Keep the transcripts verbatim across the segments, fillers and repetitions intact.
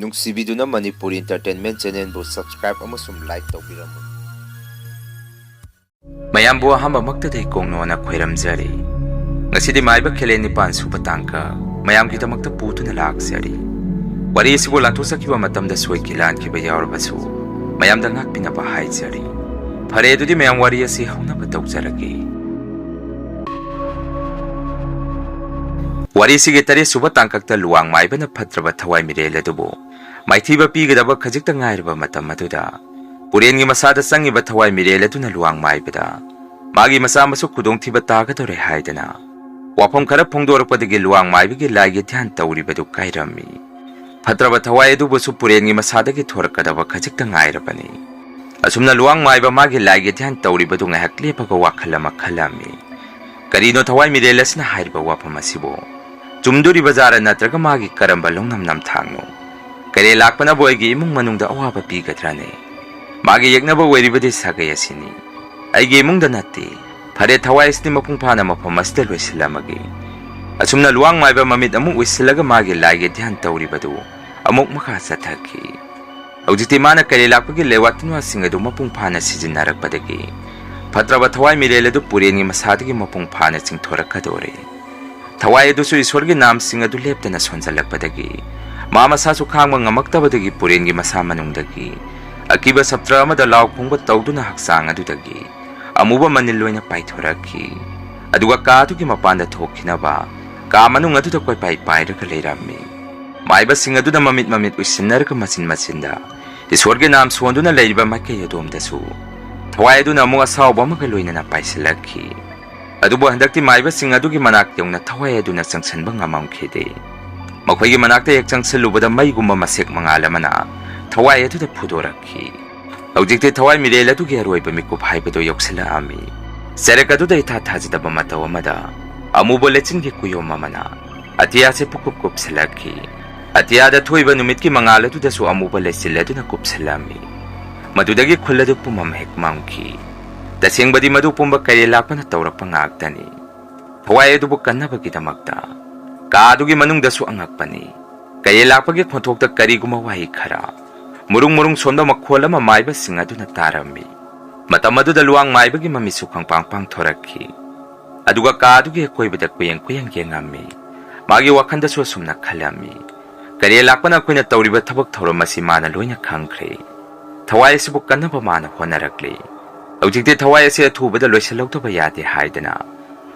ꯅꯨꯡꯁꯤꯕꯤꯗꯨꯅ Manipur Entertainment Channelꯕꯨ subscribe ꯑꯃꯁꯨꯡ like ꯇꯧꯕꯤꯔꯝꯃꯨ꯫ ꯃꯌꯥꯝꯕꯨ ꯑꯍꯥꯟꯕꯃꯛꯇꯗ ꯏꯀꯣꯛꯅꯣꯅ ꯈꯣꯏꯔꯝꯖꯔꯤ꯫ ꯉꯁꯤꯗꯤ ꯃꯥꯏꯕ ꯈꯦꯂꯦ ꯅꯤꯄꯥꯟ ꯁꯨꯕ ꯇꯥꯡꯀꯛ ꯃꯌꯥꯝꯒꯤꯗꯃꯛꯇ ꯄꯨꯗꯨꯅ ꯂꯥꯛꯆꯔꯤ꯫ ꯋꯥꯔꯤ ꯑꯁꯤꯕꯨ ꯂꯥꯟꯊꯣꯛꯆꯈꯤꯕ ꯃꯇꯝꯗ ꯁꯣꯏꯈꯤ ꯂꯥꯟꯈꯤꯕ ꯌꯥꯎꯔꯕꯁꯨ ꯃꯌꯥꯝꯗ ꯉꯥꯛꯄꯤꯅꯕ ꯍꯥꯏꯖꯔꯤ꯫ ꯐꯔꯦ, ꯑꯗꯨꯗꯤ ꯃꯌꯥꯝ ꯋꯥꯔꯤ ꯑꯁꯤ ꯍꯧꯅꯕ ꯇꯧꯖꯔꯒꯦ꯫ ꯋꯥꯔꯤꯁꯤꯒꯤ ꯇꯔꯦꯠ ꯁꯨꯕ ꯇꯥꯡꯀꯛꯇ ꯂꯨꯋꯥꯡ ꯃꯥꯏꯕꯅ ꯐꯠꯇ꯭ꯔꯕ ꯊꯋꯥꯏ ꯃꯤꯔꯦꯜ ꯑꯗꯨꯕꯨ ꯃꯥꯏꯊꯤꯕ ꯄꯤꯒꯗꯕ ꯈꯖꯤꯛꯇ ꯉꯥꯏꯔꯕ ꯃꯇꯝ ꯑꯗꯨꯗ ꯄꯨꯔꯦꯟꯒꯤ ꯃꯁꯥꯗ ꯆꯪꯉꯤꯕ ꯊꯋꯥꯏ ꯃꯤꯔꯦꯜ ꯑꯗꯨꯅ ꯂꯨꯋꯥꯡ ꯃꯥꯏꯕꯗ ꯃꯥꯒꯤ ꯃꯆꯥ ꯃꯁꯨ ꯈꯨꯗꯣꯡꯊꯤꯕ ꯇꯥꯒꯗꯧꯔꯦ ꯍꯥꯏꯗꯅ ꯋꯥꯐꯝ ꯈꯔ ꯐꯣꯡꯗꯣꯔꯛꯄꯗꯒꯤ ꯂꯨꯋꯥꯡ ꯃꯥꯏꯕꯒꯤ ꯂꯥꯏꯒꯤ ꯙ꯭ꯌꯥꯟ ꯇꯧꯔꯤꯕꯗꯨ ꯀꯥꯏꯔꯝꯃꯤ꯫ ꯐꯠꯇ꯭ꯔꯕ ꯊꯋꯥꯏ ꯑꯗꯨꯕꯨꯁꯨ ꯄꯨꯔꯦꯟꯒꯤ ꯃꯁꯥꯗꯒꯤ ꯊꯣꯔꯛꯀꯗꯕ ꯈꯖꯤꯛꯇ ꯉꯥꯏꯔꯕꯅꯤ꯫ ꯑꯁꯨꯝꯅ ꯂꯨꯋꯥꯡ ꯃꯥꯏꯕ ꯃꯥꯒꯤ ꯂꯥꯏꯒꯤ ꯙ꯭ꯌꯥꯟ ꯇꯧꯔꯤꯕꯗꯨ ꯉꯥꯏꯍꯥꯛ ꯂꯦꯞꯄꯒ ꯋꯥꯈꯜ ꯑꯃ ꯈꯜꯂꯝꯃꯤ꯫ ꯀꯔꯤꯅꯣ ꯊꯋꯥꯏ ꯃꯤꯔꯦꯜ ꯑꯁꯤꯅ ꯍꯥꯏꯔꯤꯕ ꯋꯥꯐꯝ ꯑꯁꯤꯕꯨ? ꯆꯨꯝꯗꯣꯔꯤꯕ ꯖꯥꯔ ꯅꯠꯇ꯭ꯔꯒ ꯃꯥꯒꯤ ꯀꯔꯝꯕ ꯂꯧꯅꯝ ꯅꯝꯊꯥꯡꯅꯣ? ꯀꯔꯤ ꯂꯥꯛꯄꯅꯕꯨ ꯑꯩꯒꯤ ꯏꯃꯨꯡ ꯃꯅꯨꯡꯗ ꯑꯋꯥꯕ ꯄꯤꯒꯗ꯭ꯔꯥꯅꯦ? ꯃꯥꯒꯤ ꯌꯦꯛꯅꯕ ꯑꯣꯏꯔꯤꯕꯗꯤ ꯁꯥꯒꯩ ꯑꯁꯤꯅꯤ, ꯑꯩꯒꯤ ꯏꯃꯨꯡꯗ ꯅꯠꯇꯦ꯫ ꯐꯔꯦ, ꯊꯋꯥꯏ ꯑꯁꯤꯗꯤ ꯃꯄꯨꯡ ꯐꯥꯅ ꯃꯐꯝ ꯑꯁꯤꯗ ꯂꯣꯏꯁꯤꯜꯂꯝꯃꯒꯦ꯫ ꯑꯁꯨꯝꯅ ꯂꯨꯋꯥꯡ ꯃꯥꯏꯕ ꯃꯃꯤꯠ ꯑꯃꯨꯛ ꯎꯏꯁꯤꯜꯂꯒ ꯃꯥꯒꯤ ꯂꯥꯏꯒꯤ ꯙ꯭ꯌꯥꯟ ꯇꯧꯔꯤꯕꯗꯨ ꯑꯃꯨꯛ ꯃꯈꯥ ꯆꯠꯊꯈꯤ꯫ ꯍꯧꯖꯤꯛꯇꯤ ꯃꯥꯅ ꯀꯩꯔꯦ ꯂꯥꯛꯄꯒꯤ ꯂꯦꯋꯥ ꯇꯤꯟꯋꯥꯁꯤꯡ ꯑꯗꯨ ꯃꯄꯨꯡ ꯐꯥꯅ ꯁꯤꯖꯤꯟꯅꯔꯛꯄꯗꯒꯤ ꯐꯠꯇ꯭ꯔꯕ ꯊꯋꯥꯏ ꯃꯤꯔꯦꯜ ꯑꯗꯨ ꯄꯨꯔꯦꯟꯒꯤ ꯃꯁꯥꯗꯒꯤ ꯃꯄꯨꯡ ꯐꯥꯅ ꯆꯤꯡꯊꯣꯔꯛꯀꯗꯧꯔꯦ꯫ ꯊꯋꯥꯏ ꯑꯗꯨꯁꯨ ꯏꯁꯣꯔꯒꯤ ꯅꯥꯝꯁꯤꯡ ꯑꯗꯨ ꯂꯦꯞꯇꯅ ꯁꯣꯟꯖꯜꯂꯛꯄꯗꯒꯤ ꯃꯥ ꯃꯁꯥꯁꯨ ꯈꯥꯡꯕ ꯉꯝꯃꯛꯇꯕꯗꯒꯤ ꯄꯨꯔꯦꯟꯒꯤ ꯃꯁꯥ ꯃꯅꯨꯡꯗꯒꯤ ꯑꯀꯤꯕ ꯁꯞꯇ꯭ꯔ ꯑꯃꯗ ꯂꯥꯎ ꯈꯣꯡꯕ ꯇꯧꯗꯨꯅ ꯍꯛꯆꯥꯡ ꯑꯗꯨꯗꯒꯤ ꯑꯃꯨꯕ ꯃꯅꯤꯜ ꯑꯣꯏꯅ ꯄꯥꯏꯊꯣꯔꯛꯈꯤ꯫ ꯑꯗꯨꯒ ꯀꯥ ꯑꯗꯨꯒꯤ ꯃꯄꯥꯟꯗ ꯊꯣꯛꯈꯤꯅꯕ ꯀꯥ ꯃꯅꯨꯡ ꯑꯗꯨꯗ ꯀꯣꯏꯄꯥꯏ ꯄꯥꯏꯔꯒ ꯂꯩꯔꯝꯃꯤ꯫ ꯃꯥꯏꯕꯁꯤꯡ ꯑꯗꯨꯅ ꯃꯃꯤꯠ ꯃꯃꯤꯠ ꯎꯏꯁꯤꯟꯅꯔꯒ ꯃꯆꯤꯟ ꯃꯆꯤꯟꯗ ꯏꯁꯣꯔꯒꯤ ꯅꯥꯝ ꯁꯣꯟꯗꯨꯅ ꯂꯩꯔꯤꯕ ꯃꯥꯏꯀꯩ ꯑꯗꯣꯝꯗꯁꯨ ꯊꯋꯥꯏ ꯑꯗꯨꯅ ꯑꯃꯨꯛ ꯑꯁꯥꯎꯕ ꯑꯃꯒ ꯂꯣꯏꯅꯅ ꯄꯥꯏꯁꯤꯜꯂꯛꯈꯤ꯫ ꯑꯗꯨꯕꯨ ꯍꯟꯗꯛꯇꯤ ꯃꯥꯏꯕꯁꯤꯡ ꯑꯗꯨꯒꯤ ꯃꯅꯥꯛ ꯌꯧꯅ ꯊꯋꯥꯏ ꯑꯗꯨꯅ ꯆꯪꯁꯤꯟꯕ ꯉꯝꯃꯝꯈꯤꯗꯦ꯫ ꯃꯈꯣꯏꯒꯤ ꯃꯅꯥꯛꯇ ꯍꯦꯛ ꯆꯪꯁꯤꯜꯂꯨꯕꯗ ꯃꯩꯒꯨꯝꯕ ꯃꯁꯦꯛ ꯃꯉꯥꯜ ꯑꯃꯅ ꯊꯋꯥꯏ ꯑꯗꯨꯗ ꯐꯨꯗꯣꯔꯛꯈꯤ꯫ ꯍꯧꯖꯤꯛꯇꯤ ꯊꯋꯥꯏ ꯃꯤꯔꯦꯜ ꯑꯗꯨꯒꯤ ꯑꯔꯣꯏꯕ ꯃꯤꯀꯨꯞ ꯍꯥꯏꯕꯗꯨ ꯌꯧꯁꯤꯜꯂꯛꯑꯝꯃꯤ꯫ ꯆꯔꯛ ꯑꯗꯨꯗ ꯏꯊꯥ ꯊꯥꯖꯗꯕ ꯃꯇꯧ ꯑꯃꯗ ꯑꯃꯨꯕ ꯂꯩꯆꯤꯟꯒꯤ ꯀꯨꯌꯣꯝ ꯑꯃꯅ ꯑꯇꯤꯌꯥꯁꯦ ꯄꯨꯀꯨꯞ ꯀꯨꯞꯁꯤꯜꯂꯛꯈꯤ꯫ ꯑꯇꯤꯌꯥꯗ ꯊꯣꯛꯏꯕ ꯅꯨꯃꯤꯠꯀꯤ ꯃꯉꯥꯜ ꯑꯗꯨꯗꯁꯨ ꯑꯃꯨꯕ ꯂꯩꯆꯤꯜ ꯑꯗꯨꯅ ꯀꯨꯞꯁꯤꯜꯂꯝꯃꯤ꯫ ꯃꯗꯨꯗꯒꯤ ꯈꯨꯜ ꯑꯗꯨ ꯄꯨꯝꯃꯝ ꯍꯦꯛ ꯃꯝꯈꯤ꯫ ꯇꯁꯦꯡꯕꯗꯤ ꯃꯗꯨ ꯄꯨꯝꯕ ꯀꯩꯔꯦꯜ ꯂꯥꯛꯄꯅ ꯇꯧꯔꯛꯄ ꯉꯥꯛꯇꯅꯤ꯫ ꯊꯋꯥꯏ ꯑꯗꯨꯕꯨ ꯀꯟꯅꯕꯒꯤꯗꯃꯛꯇ ꯀꯥ ꯑꯗꯨꯒꯤ ꯃꯅꯨꯡꯗꯁꯨ ꯑꯉꯛꯄꯅꯤ꯫ ꯀꯩꯔꯦꯜ ꯂꯥꯛꯄꯒꯤ ꯈꯣꯟꯊꯣꯛꯇ ꯀꯔꯤꯒꯨꯝꯕ ꯋꯥꯍꯩ ꯈꯔ, ꯃꯔꯨꯡ ꯃꯔꯨꯡ ꯁꯣꯟꯕ ꯃꯈꯣꯜ ꯑꯃ ꯃꯥꯏꯕꯁꯤꯡ ꯑꯗꯨꯅ ꯇꯥꯔꯝꯃꯤ꯫ ꯃꯇꯝ ꯑꯗꯨꯗ ꯂꯨꯋꯥꯡ ꯃꯥꯏꯕꯒꯤ ꯃꯃꯤꯠꯁꯨ ꯈꯪꯄꯥꯡ ꯄꯥꯡꯊꯣꯔꯛꯈꯤ꯫ ꯑꯗꯨꯒ ꯀꯥ ꯑꯗꯨꯒꯤ ꯑꯀꯣꯏꯕꯗ ꯀꯨꯌꯦꯡ ꯀꯨꯌꯦꯡ ꯌꯦꯡꯉꯝꯃꯤ꯫ ꯃꯥꯒꯤ ꯋꯥꯈꯜꯗꯁꯨ ꯑꯁꯨꯝꯅ ꯈꯜꯂꯝꯃꯤ, "ꯀꯩꯔꯦꯜ ꯂꯥꯛꯄꯅ ꯑꯩꯈꯣꯏꯅ ꯇꯧꯔꯤꯕ ꯊꯕꯛ ꯊꯧꯔꯝ ꯑꯁꯤ ꯃꯥꯅ ꯂꯣꯏꯅ ꯈꯪꯈ꯭ꯔꯦ꯫ ꯊꯋꯥꯏ ꯑꯁꯤꯕꯨ ꯀꯟꯅꯕ ꯃꯥꯅ ꯍꯣꯠꯅꯔꯛꯂꯤ꯫ ꯍꯧꯖꯤꯛꯇꯤ ꯊꯋꯥꯏ ꯑꯁꯤ ꯑꯊꯨꯕꯗ ꯂꯣꯏꯁꯤꯜꯍꯧꯗꯕ ꯌꯥꯗꯦ" ꯍꯥꯏꯗꯅ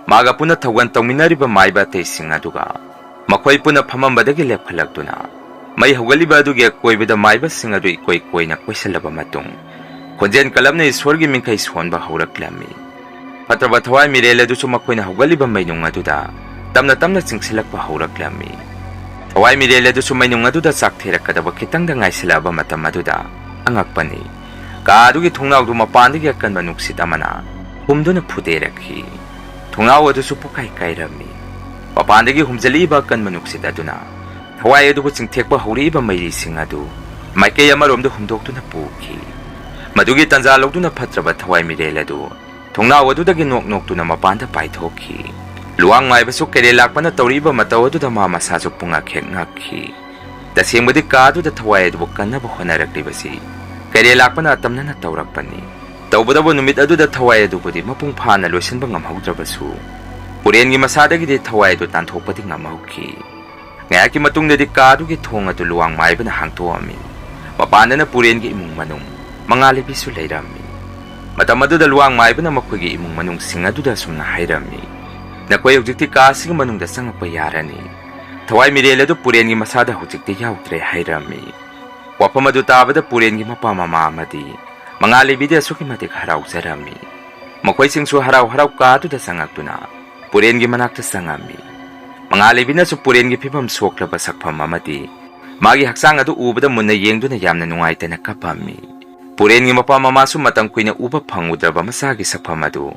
ꯃꯥꯒ ꯄꯨꯟꯅ ꯊꯧꯒꯜ ꯇꯧꯃꯤꯟꯅꯔꯤꯕ ꯃꯥꯏꯕ ꯑꯇꯩꯁꯤꯡ ꯑꯗꯨꯒ ꯃꯈꯣꯏ ꯄꯨꯟꯅ ꯐꯝꯃꯝꯕꯗꯒꯤ ꯂꯦꯞꯈꯠꯂꯛꯇꯨꯅ ꯃꯩ ꯍꯧꯒꯠꯂꯤꯕ ꯑꯗꯨꯒꯤ ꯑꯀꯣꯏꯕꯗ ꯃꯥꯏꯕꯁꯤꯡ ꯑꯗꯨ ꯏꯀꯣꯏ ꯀꯣꯏꯅ ꯀꯣꯏꯁꯤꯜꯂꯕ ꯃꯇꯨꯡ, ꯈꯣꯟꯖꯦꯜ ꯀꯜꯂꯞꯅ ꯏꯁꯣꯔꯒꯤ ꯃꯤꯡꯈꯩ ꯁꯣꯟꯕ ꯍꯧꯔꯛꯂꯝꯃꯤ꯫ ꯐꯠꯇ꯭ꯔꯕ ꯊꯋꯥꯏ ꯃꯤꯔꯦꯜ ꯑꯗꯨꯁꯨ ꯃꯈꯣꯏꯅ ꯍꯧꯒꯠꯂꯤꯕ ꯃꯩꯅꯨꯡ ꯑꯗꯨꯗ ꯇꯞꯅ ꯇꯞꯅ ꯆꯤꯡꯁꯤꯜꯂꯛꯄ ꯍꯧꯔꯛꯂꯝꯃꯤ꯫ ꯊꯋꯥꯏ ꯃꯤꯔꯦꯜ ꯑꯗꯨꯁꯨ ꯃꯩꯅꯨꯡ ꯑꯗꯨꯗ ꯆꯥꯛꯊꯦꯔꯛꯀꯗꯕ ꯈꯤꯇꯪꯗ ꯉꯥꯏꯁꯤꯜꯂꯛꯑꯕ ꯃꯇꯝ ꯑꯗꯨꯗ, ꯑꯉꯛꯄꯅꯤ, ꯀꯥ ꯑꯗꯨꯒꯤ ꯊꯣꯡꯅꯥꯎꯗꯨ ꯃꯄꯥꯟꯗꯒꯤ ꯑꯀꯟꯕ ꯅꯨꯡꯁꯤꯠ ꯑꯃꯅ ꯍꯨꯝꯗꯨꯅ ꯐꯨꯗꯦꯔꯛꯈꯤ꯫ ꯊꯣꯡꯅꯥꯎ ꯑꯗꯨꯁꯨ ꯄꯨꯀꯥꯏ ꯀꯥꯏꯔꯝꯃꯤ꯫ ꯃꯄꯥꯟꯗꯒꯤ ꯍꯨꯝꯖꯤꯜꯂꯛꯏꯕ ꯑꯀꯟꯕ ꯅꯨꯡꯁꯤꯠ ꯑꯗꯨꯅ ꯊꯋꯥꯏ ꯑꯗꯨꯕꯨ ꯆꯤꯡꯊꯦꯛꯄ ꯍꯧꯔꯛꯏꯕ ꯃꯩꯔꯤꯁꯤꯡ ꯑꯗꯨ ꯃꯥꯏꯀꯩ ꯑꯃꯔꯣꯝꯗ ꯍꯨꯝꯗꯣꯛꯇꯨꯅ ꯄꯨꯈꯤ꯫ ꯃꯗꯨꯒꯤ ꯇꯟꯖꯥ ꯂꯧꯗꯨꯅ ꯐꯠꯇ꯭ꯔꯕ ꯊꯋꯥꯏ ꯃꯤꯔꯦꯜ ꯑꯗꯨ ꯊꯣꯡꯅꯥꯎ ꯑꯗꯨꯗꯒꯤ ꯅꯣꯛ ꯅꯣꯛꯇꯨꯅ ꯃꯄꯥꯟꯗ ꯄꯥꯏꯊꯣꯛꯈꯤ꯫ ꯂꯨꯋꯥꯡ ꯃꯥꯏꯕꯁꯨ ꯀꯩꯔꯦꯜ ꯂꯥꯛꯄꯅ ꯇꯧꯔꯛꯏꯕ ꯃꯇꯧ ꯑꯗꯨꯗ ꯃꯥ ꯃꯁꯥꯁꯨ ꯄꯨꯡꯉꯛ ꯍꯦꯛ ꯉꯛꯈꯤ꯫ ꯇꯁꯦꯡꯕꯗꯤ ꯀꯥ ꯑꯗꯨꯗ ꯊꯋꯥꯏ ꯑꯗꯨꯕꯨ ꯀꯟꯅꯕ ꯍꯣꯠꯅꯔꯛꯂꯤꯕꯁꯤ ꯀꯩꯔꯦꯜ ꯂꯥꯛꯄꯅ ꯑꯇꯝꯅꯅ ꯇꯧꯔꯛꯄꯅꯤ꯫ ꯇꯧꯕꯇꯕꯨ ꯅꯨꯃꯤꯠ ꯑꯗꯨꯗ ꯊꯋꯥꯏ ꯑꯗꯨꯕꯨꯗꯤ ꯃꯄꯨꯡ ꯐꯥꯅ ꯂꯣꯏꯁꯤꯟꯕ ꯉꯝꯍꯧꯗ꯭ꯔꯕꯁꯨ, ꯄꯨꯔꯦꯟꯒꯤ ꯃꯁꯥꯗꯒꯤꯗꯤ ꯊꯋꯥꯏ ꯑꯗꯨ ꯇꯥꯟꯊꯣꯛꯄꯗꯤ ꯉꯝꯍꯧꯈꯤ꯫ ꯉꯥꯏꯍꯥꯛꯀꯤ ꯃꯇꯨꯡꯗꯗꯤ ꯀꯥ ꯑꯗꯨꯒꯤ ꯊꯣꯡ ꯑꯗꯨ ꯂꯨꯋꯥꯡ ꯃꯥꯏꯕꯅ ꯍꯥꯡꯇꯣꯛꯑꯝꯃꯤ꯫ ꯃꯄꯥꯟꯗꯅ ꯄꯨꯔꯦꯟꯒꯤ ꯏꯃꯨꯡ ꯃꯅꯨꯡ, ꯃꯉꯥꯂꯩꯕꯤꯁꯨ ꯂꯩꯔꯝꯃꯤ꯫ ꯃꯇꯝ ꯑꯗꯨꯗ ꯂꯨꯋꯥꯡ ꯃꯥꯏꯕꯅ ꯃꯈꯣꯏꯒꯤ ꯏꯃꯨꯡ ꯃꯅꯨꯡꯁꯤꯡ ꯑꯗꯨꯗ ꯑꯁꯨꯝꯅ ꯍꯥꯏꯔꯝꯃꯤ, "ꯅꯈꯣꯏ ꯍꯧꯖꯤꯛꯇꯤ ꯀꯥ ꯑꯁꯤꯒꯤ ꯃꯅꯨꯡꯗ ꯆꯪꯉꯛꯄ ꯌꯥꯔꯅꯤ꯫ ꯊꯋꯥꯏ ꯃꯤꯔꯦꯜ ꯑꯗꯨ ꯄꯨꯔꯦꯟꯒꯤ ꯃꯁꯥꯗ ꯍꯧꯖꯤꯛꯇꯤ ꯌꯥꯎꯗ꯭ꯔꯦ" ꯍꯥꯏꯔꯝꯃꯤ꯫ ꯋꯥꯐꯝ ꯑꯗꯨ ꯇꯥꯕꯗ ꯄꯨꯔꯦꯟꯒꯤ ꯃꯄꯥ ꯃꯃꯥ ꯑꯃꯗꯤ ꯃꯉꯥꯂꯩꯕꯤꯗꯤ ꯑꯁꯨꯛꯀꯤ ꯃꯇꯤꯛ ꯍꯔꯥꯎꯖꯔꯝꯃꯤ꯫ ꯃꯈꯣꯏꯁꯤꯡꯁꯨ ꯍꯔꯥꯎ ꯍꯔꯥꯎ ꯀꯥ ꯑꯗꯨꯗ ꯆꯪꯉꯛꯇꯨꯅ ꯄꯨꯔꯦꯟꯒꯤ ꯃꯅꯥꯛꯇ ꯆꯪꯉꯝꯃꯤ꯫ ꯃꯉꯥꯂꯩꯕꯤꯅꯁꯨ ꯄꯨꯔꯦꯟꯒꯤ ꯐꯤꯕꯝ ꯁꯣꯛꯂꯕ ꯁꯛꯐꯝ ꯑꯃꯗꯤ ꯃꯥꯒꯤ ꯍꯛꯆꯥꯡ ꯑꯗꯨ ꯎꯕꯗ ꯃꯨꯟꯅ ꯌꯦꯡꯗꯨꯅ ꯌꯥꯝꯅ ꯅꯨꯡꯉꯥꯏꯇꯅ ꯀꯞꯄꯝꯃꯤ꯫ ꯄꯨꯔꯦꯟꯒꯤ ꯃꯄꯥ ꯃꯃꯥꯁꯨ ꯃꯇꯝ ꯀꯨꯏꯅ ꯎꯕ ꯐꯪꯉꯨꯗ꯭ꯔꯕ ꯃꯆꯥꯒꯤ ꯁꯛꯐꯝ ꯑꯗꯨ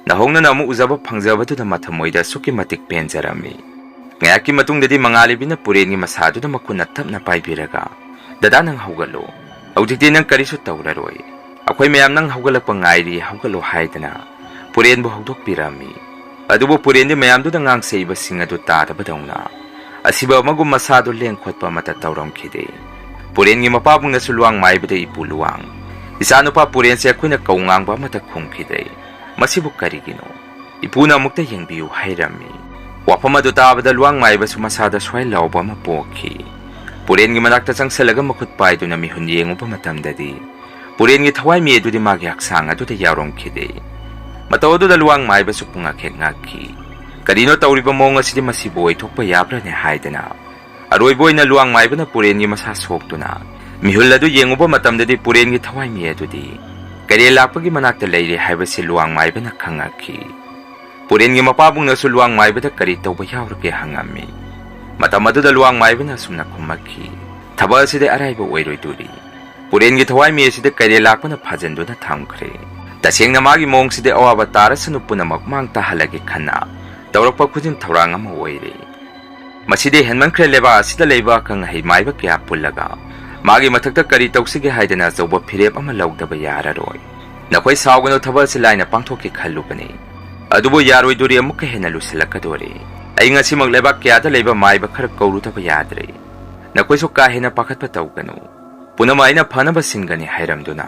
ꯅꯧꯍꯧꯅꯅ ꯑꯃꯨꯛ ꯎꯖꯕ ꯐꯪꯖꯕꯗꯨꯗ ꯃꯊꯃꯣꯏꯗ ꯑꯁꯨꯛꯀꯤ ꯃꯇꯤꯛ ꯄꯦꯟꯖꯔꯝꯃꯤ꯫ ꯉꯥꯏꯍꯥꯛꯀꯤ ꯃꯇꯨꯡꯗꯗꯤ ꯃꯉꯥꯂꯩꯕꯤꯅ ꯄꯨꯔꯦꯟꯒꯤ ꯃꯁꯥꯗꯨꯗ ꯃꯈꯨꯠꯅ ꯇꯞꯅ ꯄꯥꯏꯕꯤꯔꯒ, "ꯗꯗꯥ, ꯅꯪ ꯍꯧꯒꯠꯂꯣ꯫ ꯍꯧꯖꯤꯛꯇꯤ ꯅꯪ ꯀꯔꯤꯁꯨ ꯇꯧꯔꯔꯣꯏ꯫ ꯑꯩꯈꯣꯏ ꯃꯌꯥꯝ ꯅꯪ ꯍꯧꯒꯠꯂꯛꯄ ꯉꯥꯏꯔꯤ, ꯍꯧꯒꯠꯂꯣ" ꯍꯥꯏꯗꯅ ꯄꯨꯔꯦꯟꯕꯨ ꯍꯧꯗꯣꯛꯄꯤꯔꯝꯃꯤ꯫ ꯑꯗꯨꯕꯨ ꯄꯨꯔꯦꯟꯗꯤ ꯃꯌꯥꯝꯗꯨꯗ ꯉꯥꯡꯁꯛꯏꯕꯁꯤꯡ ꯑꯗꯨ ꯇꯥꯗꯕꯗꯧꯅ ꯑꯁꯤꯕ ꯑꯃꯒꯨꯝ ꯃꯁꯥꯗꯨ ꯂꯦꯡ ꯈꯣꯠꯄ ꯑꯃꯠꯇ ꯇꯧꯔꯝꯈꯤꯗꯦ꯫ ꯄꯨꯔꯦꯟꯒꯤ ꯃꯄꯥꯕꯨꯡꯅꯁꯨ ꯂꯨꯋꯥꯡ ꯃꯥꯏꯕꯗ, "ꯏꯄꯨ ꯂꯨꯋꯥꯡ, ꯏꯆꯥꯅꯨꯄꯥ ꯄꯨꯔꯦꯟꯁꯦ ꯑꯩꯈꯣꯏꯅ ꯀꯧ ꯉꯥꯡꯕ ꯑꯃꯠꯇ ꯈꯨꯝꯈꯤꯗ꯭ꯔꯦ꯫ ꯃꯁꯤꯕꯨ ꯀꯔꯤꯒꯤꯅꯣ? ꯏꯄꯨꯅ ꯑꯃꯨꯛꯇ ꯌꯦꯡꯕꯤꯌꯨ" ꯍꯥꯏꯔꯝꯃꯤ꯫ ꯋꯥꯐꯝ ꯑꯗꯨ ꯇꯥꯕꯗ ꯂꯨꯋꯥꯡ ꯃꯥꯏꯕꯁꯨ ꯃꯁꯥꯗ ꯁ꯭ꯋꯥꯏ ꯂꯥꯎꯕ ꯑꯃ ꯄꯣꯛꯈꯤ꯫ ꯄꯨꯔꯦꯟꯒꯤ ꯃꯅꯥꯛꯇ ꯆꯪꯁꯤꯜꯂꯒ ꯃꯈꯨꯠ ꯄꯥꯏꯗꯨꯅ ꯃꯤꯍꯨꯟ ꯌꯦꯡꯉꯨꯕ ꯃꯇꯝꯗꯗꯤ, ꯄꯨꯔꯦꯟꯒꯤ ꯊꯋꯥꯏꯃꯤ ꯑꯗꯨꯗꯤ ꯃꯥꯒꯤ ꯍꯛꯆꯥꯡ ꯑꯗꯨꯗ ꯌꯥꯎꯔꯝꯈꯤꯗꯦ꯫ ꯃꯇꯧ ꯑꯗꯨꯗ ꯂꯨꯋꯥꯡ ꯃꯥꯏꯕꯁꯨ ꯄꯨꯡꯉꯛ ꯍꯦꯛ ꯉꯛꯈꯤ꯫ ꯀꯔꯤꯅꯣ ꯇꯧꯔꯤꯕ ꯃꯑꯣꯡ ꯑꯁꯤꯗꯤ? ꯃꯁꯤꯕꯨ ꯑꯣꯏꯊꯣꯛꯄ ꯌꯥꯕ꯭ꯔꯅꯦ ꯍꯥꯏꯗꯅ ꯑꯔꯣꯏꯕ ꯑꯣꯏꯅ ꯂꯨꯋꯥꯡ ꯃꯥꯏꯕꯅ ꯄꯨꯔꯦꯟꯒꯤ ꯃꯁꯥ ꯁꯣꯛꯇꯨꯅ ꯃꯤꯍꯨꯜ ꯑꯗꯨ ꯌꯦꯡꯉꯨꯕ ꯃꯇꯝꯗꯗꯤ, ꯄꯨꯔꯦꯟꯒꯤ ꯊꯋꯥꯏꯃꯤ ꯑꯗꯨꯗꯤ ꯀꯩꯔꯦꯜ ꯂꯥꯛꯄꯒꯤ ꯃꯅꯥꯛꯇ ꯂꯩꯔꯦ ꯍꯥꯏꯕꯁꯤ ꯂꯨꯋꯥꯡ ꯃꯥꯏꯕꯅ ꯈꯪꯉꯛꯈꯤ꯫ ꯄꯨꯔꯦꯟꯒꯤ ꯃꯄꯥꯕꯨꯡꯅꯁꯨ ꯂꯨꯋꯥꯡ ꯃꯥꯏꯕꯗ ꯀꯔꯤ ꯇꯧꯕ ꯌꯥꯎꯔꯒꯦ ꯍꯪꯉꯝꯃꯤ꯫ ꯃꯇꯝ ꯑꯗꯨꯗ ꯂꯨꯋꯥꯡ ꯃꯥꯏꯕꯅ ꯑꯁꯨꯝꯅ ꯈꯨꯝꯃꯛꯈꯤ, "ꯊꯕꯛ ꯑꯁꯤꯗꯤ ꯑꯔꯥꯏꯕ ꯑꯣꯏꯔꯣꯏꯗꯣꯔꯤ꯫ ꯄꯨꯔꯦꯟꯒꯤ ꯊꯋꯥꯏꯃꯤ ꯑꯁꯤꯗ ꯀꯩꯔꯦꯜ ꯂꯥꯛꯄꯅ ꯐꯥꯖꯤꯟꯗꯨꯅ ꯊꯝꯈ꯭ꯔꯦ꯫ ꯇꯁꯦꯡꯅ ꯃꯥꯒꯤ ꯃꯑꯣꯡꯁꯤꯗꯤ ꯑꯋꯥꯕ ꯇꯥꯔꯁꯅꯨ, ꯄꯨꯝꯅꯃꯛ ꯃꯥꯡ ꯇꯥꯍꯜꯂꯒꯦ ꯈꯟꯅ ꯇꯧꯔꯛꯄ ꯈꯨꯖꯤꯟ ꯊꯧꯔꯥꯡ ꯑꯃ ꯑꯣꯏꯔꯦ꯫ ꯃꯁꯤꯗꯤ ꯍꯦꯟꯃꯟꯈ꯭ꯔꯦ꯫ ꯂꯩꯕꯥꯛ ꯑꯁꯤꯗ ꯂꯩꯕ ꯑꯈꯪ ꯑꯍꯩ ꯃꯥꯏꯕ ꯀꯌꯥ ꯄꯨꯜꯂꯒ ꯃꯥꯒꯤ ꯃꯊꯛꯇ ꯀꯔꯤ ꯇꯧꯁꯤꯒꯦ ꯍꯥꯏꯗꯅ ꯑꯆꯧꯕ ꯐꯤꯔꯦꯞ ꯑꯃ ꯂꯧꯗꯕ ꯌꯥꯔꯔꯣꯏ꯫ ꯅꯈꯣꯏ ꯁꯥꯎꯒꯅꯨ, ꯊꯕꯛ ꯑꯁꯤ ꯂꯥꯏꯅ ꯄꯥꯡꯊꯣꯛꯀꯦ ꯈꯜꯂꯨꯕꯅꯤ꯫ ꯑꯗꯨꯕꯨ ꯌꯥꯔꯣꯏꯗꯣꯔꯤ, ꯑꯃꯨꯛꯀ ꯍꯦꯟꯅ ꯂꯨꯁꯤꯜꯂꯛꯀꯗꯣꯔꯤ꯫ ꯑꯩ ꯉꯁꯤꯃꯛ ꯂꯩꯕꯥꯛ ꯀꯌꯥꯗ ꯂꯩꯕ ꯃꯥꯏꯕ ꯈꯔ ꯀꯧꯔꯨꯗꯕ ꯌꯥꯗ꯭ꯔꯦ꯫ ꯅꯈꯣꯏꯁꯨ ꯀꯥ ꯍꯦꯟꯅ ꯄꯥꯈꯠꯄ ꯇꯧꯒꯅꯨ꯫ ꯄꯨꯝꯅꯃꯛ ꯑꯩꯅ ꯐꯅꯕ ꯁꯤꯟꯒꯅꯤ" ꯍꯥꯏꯔꯝꯗꯨꯅ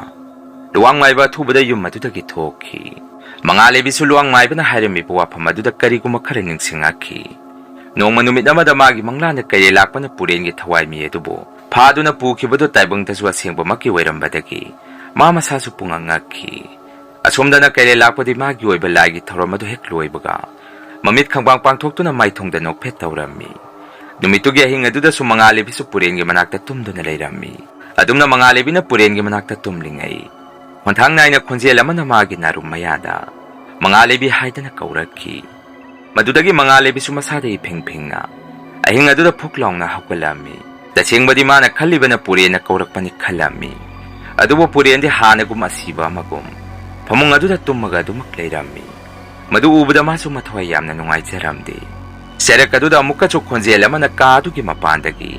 ꯂꯨꯋꯥꯡ ꯃꯥꯏꯕ ꯑꯊꯨꯕꯗ ꯌꯨꯝ ꯑꯗꯨꯗꯒꯤ ꯊꯣꯛꯈꯤ꯫ ꯃꯉꯥꯂꯩꯕꯤꯁꯨ ꯂꯨꯋꯥꯡ ꯃꯥꯏꯕꯅ ꯍꯥꯏꯔꯝꯃꯤꯕ ꯋꯥꯐꯝ ꯑꯗꯨꯗ ꯀꯔꯤꯒꯨꯝꯕ ꯈꯔ ꯅꯤꯡꯁꯤꯡꯉꯛꯈꯤ꯫ ꯅꯣꯡꯃ ꯅꯨꯃꯤꯠ ꯑꯃꯗ ꯃꯥꯒꯤ ꯃꯪꯂꯥꯟꯗ ꯀꯩꯔꯦꯜ ꯂꯥꯛꯄꯅ ꯄꯨꯔꯦꯟꯒꯤ ꯊꯋꯥꯏꯃꯤ ꯑꯗꯨꯕꯨ ꯐꯥꯗꯨꯅ ꯄꯨꯈꯤꯕꯗꯨ ꯇꯥꯏꯕꯪꯗꯁꯨ ꯑꯁꯦꯡꯕꯃꯛꯀꯤ ꯑꯣꯏꯔꯝꯕꯗꯒꯤ ꯃꯥ ꯃꯁꯥꯁꯨ ꯄꯨꯡꯉꯛ ꯉꯛꯈꯤ꯫ ꯑꯁꯣꯝꯗꯅ ꯀꯩꯔꯦꯜ ꯂꯥꯛꯄꯗꯤ ꯃꯥꯒꯤ ꯑꯣꯏꯕ ꯂꯥꯏꯒꯤ ꯊꯧꯔꯝ ꯑꯗꯨ ꯍꯦꯛ ꯂꯣꯏꯕꯒ ꯃꯃꯤꯠ ꯈꯪꯕꯥꯡ ꯄꯥꯡꯊꯣꯛꯇꯨꯅ ꯃꯥꯏꯊꯣꯡꯗ ꯅꯣꯛꯐꯦꯠ ꯇꯧꯔꯝꯃꯤ꯫ ꯅꯨꯃꯤꯠꯇꯨꯒꯤ ꯑꯍꯤꯡ ꯑꯗꯨꯗꯁꯨ ꯃꯉꯥꯂꯩꯕꯤꯁꯨ ꯄꯨꯔꯦꯟꯒꯤ ꯃꯅꯥꯛꯇ ꯇꯨꯝꯗꯨꯅ ꯂꯩꯔꯝꯃꯤ꯫ ꯑꯗꯨꯝꯅ ꯃꯉꯥꯂꯩꯕꯤꯅ ꯄꯨꯔꯦꯟꯒꯤ ꯃꯅꯥꯛꯇ ꯇꯨꯝꯂꯤꯉꯩ, ꯈꯣꯟꯊꯥꯡ ꯅꯥꯏꯅ ꯈꯣꯟꯖꯦꯜ ꯑꯃꯅ ꯃꯥꯒꯤ ꯅꯥꯔꯨꯝ ꯃꯌꯥꯗ "ꯃꯉꯥꯂꯩꯕꯤ" ꯍꯥꯏꯗꯅ ꯀꯧꯔꯛꯈꯤ꯫ ꯃꯗꯨꯗꯒꯤ ꯃꯉꯥꯂꯩꯕꯤꯁꯨ ꯃꯁꯥꯗ ꯏꯐꯤꯡ ꯐꯤꯡꯅ ꯑꯍꯤꯡ ꯑꯗꯨꯗ ꯐꯨꯛ ꯂꯥꯎꯅ ꯍꯧꯒꯠꯂꯝꯃꯤ꯫ ꯇꯁꯦꯡꯕꯗꯤ ꯃꯥꯅ ꯈꯜꯂꯤꯕꯅ ꯄꯨꯔꯦꯟꯅ ꯀꯧꯔꯛꯄꯅꯤ ꯈꯜꯂꯝꯃꯤ꯫ ꯑꯗꯨꯕꯨ ꯄꯨꯔꯦꯟꯗꯤ ꯍꯥꯟꯅꯒꯨꯝ ꯑꯁꯤꯕ ꯑꯃꯒꯨꯝ ꯐꯃꯨꯡ ꯑꯗꯨꯗ ꯇꯨꯝꯃꯒ ꯑꯗꯨꯃꯛ ꯂꯩꯔꯝꯃꯤ꯫ ꯃꯗꯨ ꯎꯕꯗ ꯃꯥꯁꯨ ꯃꯊ꯭ꯋꯥꯏ ꯌꯥꯝꯅ ꯅꯨꯡꯉꯥꯏꯖꯔꯝꯗꯦ꯫ ꯆꯩꯔꯛ ꯑꯗꯨꯗ ꯑꯃꯨꯛꯀꯁꯨ ꯈꯣꯟꯖꯦꯜ ꯑꯃꯅ ꯀꯥ ꯑꯗꯨꯒꯤ ꯃꯄꯥꯟꯗꯒꯤ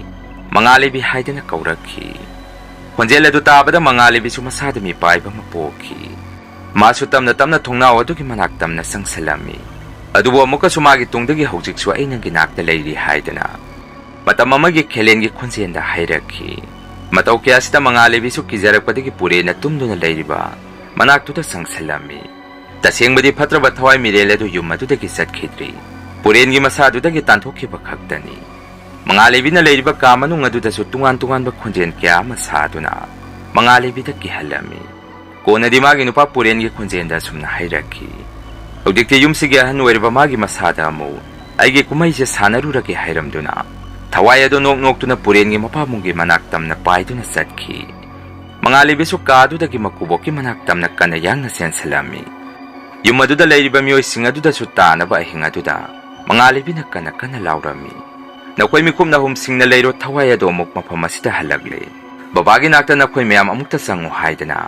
"ꯃꯉꯥꯂꯩꯕꯤ" ꯍꯥꯏꯗꯅ ꯀꯧꯔꯛꯈꯤ꯫ ꯈꯣꯟꯖꯦꯜ ꯑꯗꯨ ꯇꯥꯕꯗ ꯃꯉꯥꯂꯩꯕꯤꯁꯨ ꯃꯁꯥꯗ ꯃꯤꯄꯥꯏꯕ ꯑꯃ ꯄꯣꯛꯈꯤ꯫ ꯃꯥꯁꯨ ꯇꯞꯅ ꯇꯞꯅ ꯊꯣꯡꯅꯥꯎ ꯑꯗꯨꯒꯤ ꯃꯅꯥꯛ ꯇꯝꯅ ꯆꯪꯁꯤꯜꯂꯝꯃꯤ꯫ ꯑꯗꯨꯕꯨ ꯑꯃꯨꯛꯀꯁꯨ ꯃꯥꯒꯤ ꯇꯨꯡꯗꯒꯤ "ꯍꯧꯖꯤꯛꯁꯨ ꯑꯩ ꯅꯪꯒꯤ ꯅꯥꯛꯇ ꯂꯩꯔꯤ" ꯍꯥꯏꯗꯅ ꯃꯇꯝ ꯑꯃꯒꯤ ꯈꯦꯂꯦꯟꯒꯤ ꯈꯣꯟꯖꯦꯜꯗ ꯍꯥꯏꯔꯛꯈꯤ꯫ ꯃꯇꯧ ꯀꯌꯥꯁꯤꯗ ꯃꯉꯥꯂꯩꯕꯤꯁꯨ ꯀꯤꯖꯔꯛꯄꯗꯒꯤ ꯄꯨꯔꯦꯟꯅ ꯇꯨꯝꯗꯨꯅ ꯂꯩꯔꯤꯕ ꯃꯅꯥꯛꯇꯨꯗ ꯆꯪꯁꯤꯜꯂꯝꯃꯤ꯫ ꯇꯁꯦꯡꯕꯗꯤ ꯐꯠꯇ꯭ꯔꯕ ꯊꯋꯥꯏ ꯃꯤꯔꯦꯜ ꯑꯗꯨ ꯌꯨꯝ ꯑꯗꯨꯗꯒꯤ ꯆꯠꯈꯤꯗ꯭ꯔꯤ꯫ ꯄꯨꯔꯦꯟꯒꯤ ꯃꯁꯥꯗꯨꯗꯒꯤ ꯇꯥꯟꯊꯣꯛꯈꯤꯕ ꯈꯛꯇꯅꯤ꯫ ꯃꯉꯥꯂꯩꯕꯤꯅ ꯂꯩꯔꯤꯕ ꯀꯥ ꯃꯅꯨꯡ ꯑꯗꯨꯗꯁꯨ ꯇꯣꯉꯥꯟ ꯇꯣꯉꯥꯟꯕ ꯈꯣꯟꯖꯦꯜ ꯀꯌꯥ ꯑꯃ ꯁꯥꯗꯨꯅ ꯃꯉꯥꯂꯩꯕꯤꯗ ꯀꯤꯍꯜꯂꯝꯃꯤ꯫ ꯀꯣꯟꯅꯗꯤ ꯃꯥꯒꯤ ꯅꯨꯄꯥ ꯄꯨꯔꯦꯟꯒꯤ ꯈꯣꯟꯖꯦꯜꯗ ꯑꯁꯨꯝꯅ ꯍꯥꯏꯔꯛꯈꯤ, "ꯍꯧꯖꯤꯛꯇꯤ ꯌꯨꯝꯁꯤꯒꯤ ꯑꯍꯟ ꯑꯣꯏꯔꯕ ꯃꯥꯒꯤ ꯃꯁꯥꯗ ꯑꯃꯨꯛ ꯑꯩꯒꯤ ꯀꯨꯝꯍꯩꯁꯦ ꯁꯥꯟꯅꯔꯨꯔꯒꯦ ꯍꯥꯏꯔꯝꯗꯨꯅ ꯊꯋꯥꯏ ꯑꯗꯨ ꯅꯣꯛ ꯅꯣꯛꯇꯨꯅ ꯄꯨꯔꯦꯟꯒꯤ ꯃꯄꯥꯕꯨꯡꯒꯤ ꯃꯅꯥꯛ ꯇꯝꯅ ꯄꯥꯏꯗꯨꯅ ꯆꯠꯈꯤ꯫ ꯃꯉꯥꯂꯩꯕꯤꯁꯨ ꯀꯥ ꯑꯗꯨꯗꯒꯤ ꯃꯀꯨꯕꯣꯛꯀꯤ ꯃꯅꯥꯛ ꯇꯝꯅ ꯀꯟꯅ ꯌꯥꯡꯅ ꯆꯦꯟꯁꯤꯜꯂꯝꯃꯤ꯫ ꯌꯨꯝ ꯑꯗꯨꯗ ꯂꯩꯔꯤꯕ ꯃꯤꯑꯣꯏꯁꯤꯡ ꯑꯗꯨꯗꯁꯨ ꯇꯥꯅꯕ ꯑꯍꯤꯡ ꯑꯗꯨꯗ ꯃꯉꯥꯂꯩꯕꯤꯅ ꯀꯟꯅ ꯀꯟꯅ ꯂꯥꯎꯔꯝꯃꯤ, "ꯅꯈꯣꯏ ꯃꯤꯀꯨꯞ ꯅꯍꯨꯝ ꯁꯤꯡꯅ ꯂꯩꯔꯣ, ꯊꯋꯥꯏ ꯑꯗꯣ ꯑꯃꯨꯛ ꯃꯐꯝ ꯑꯁꯤꯗ ꯍꯜꯂꯛꯂꯦ꯫ ꯕꯕꯥꯒꯤ ꯅꯥꯛꯇ ꯅꯈꯣꯏ ꯃꯌꯥꯝ ꯑꯃꯨꯛꯇ ꯆꯪꯉꯨ" ꯍꯥꯏꯗꯅ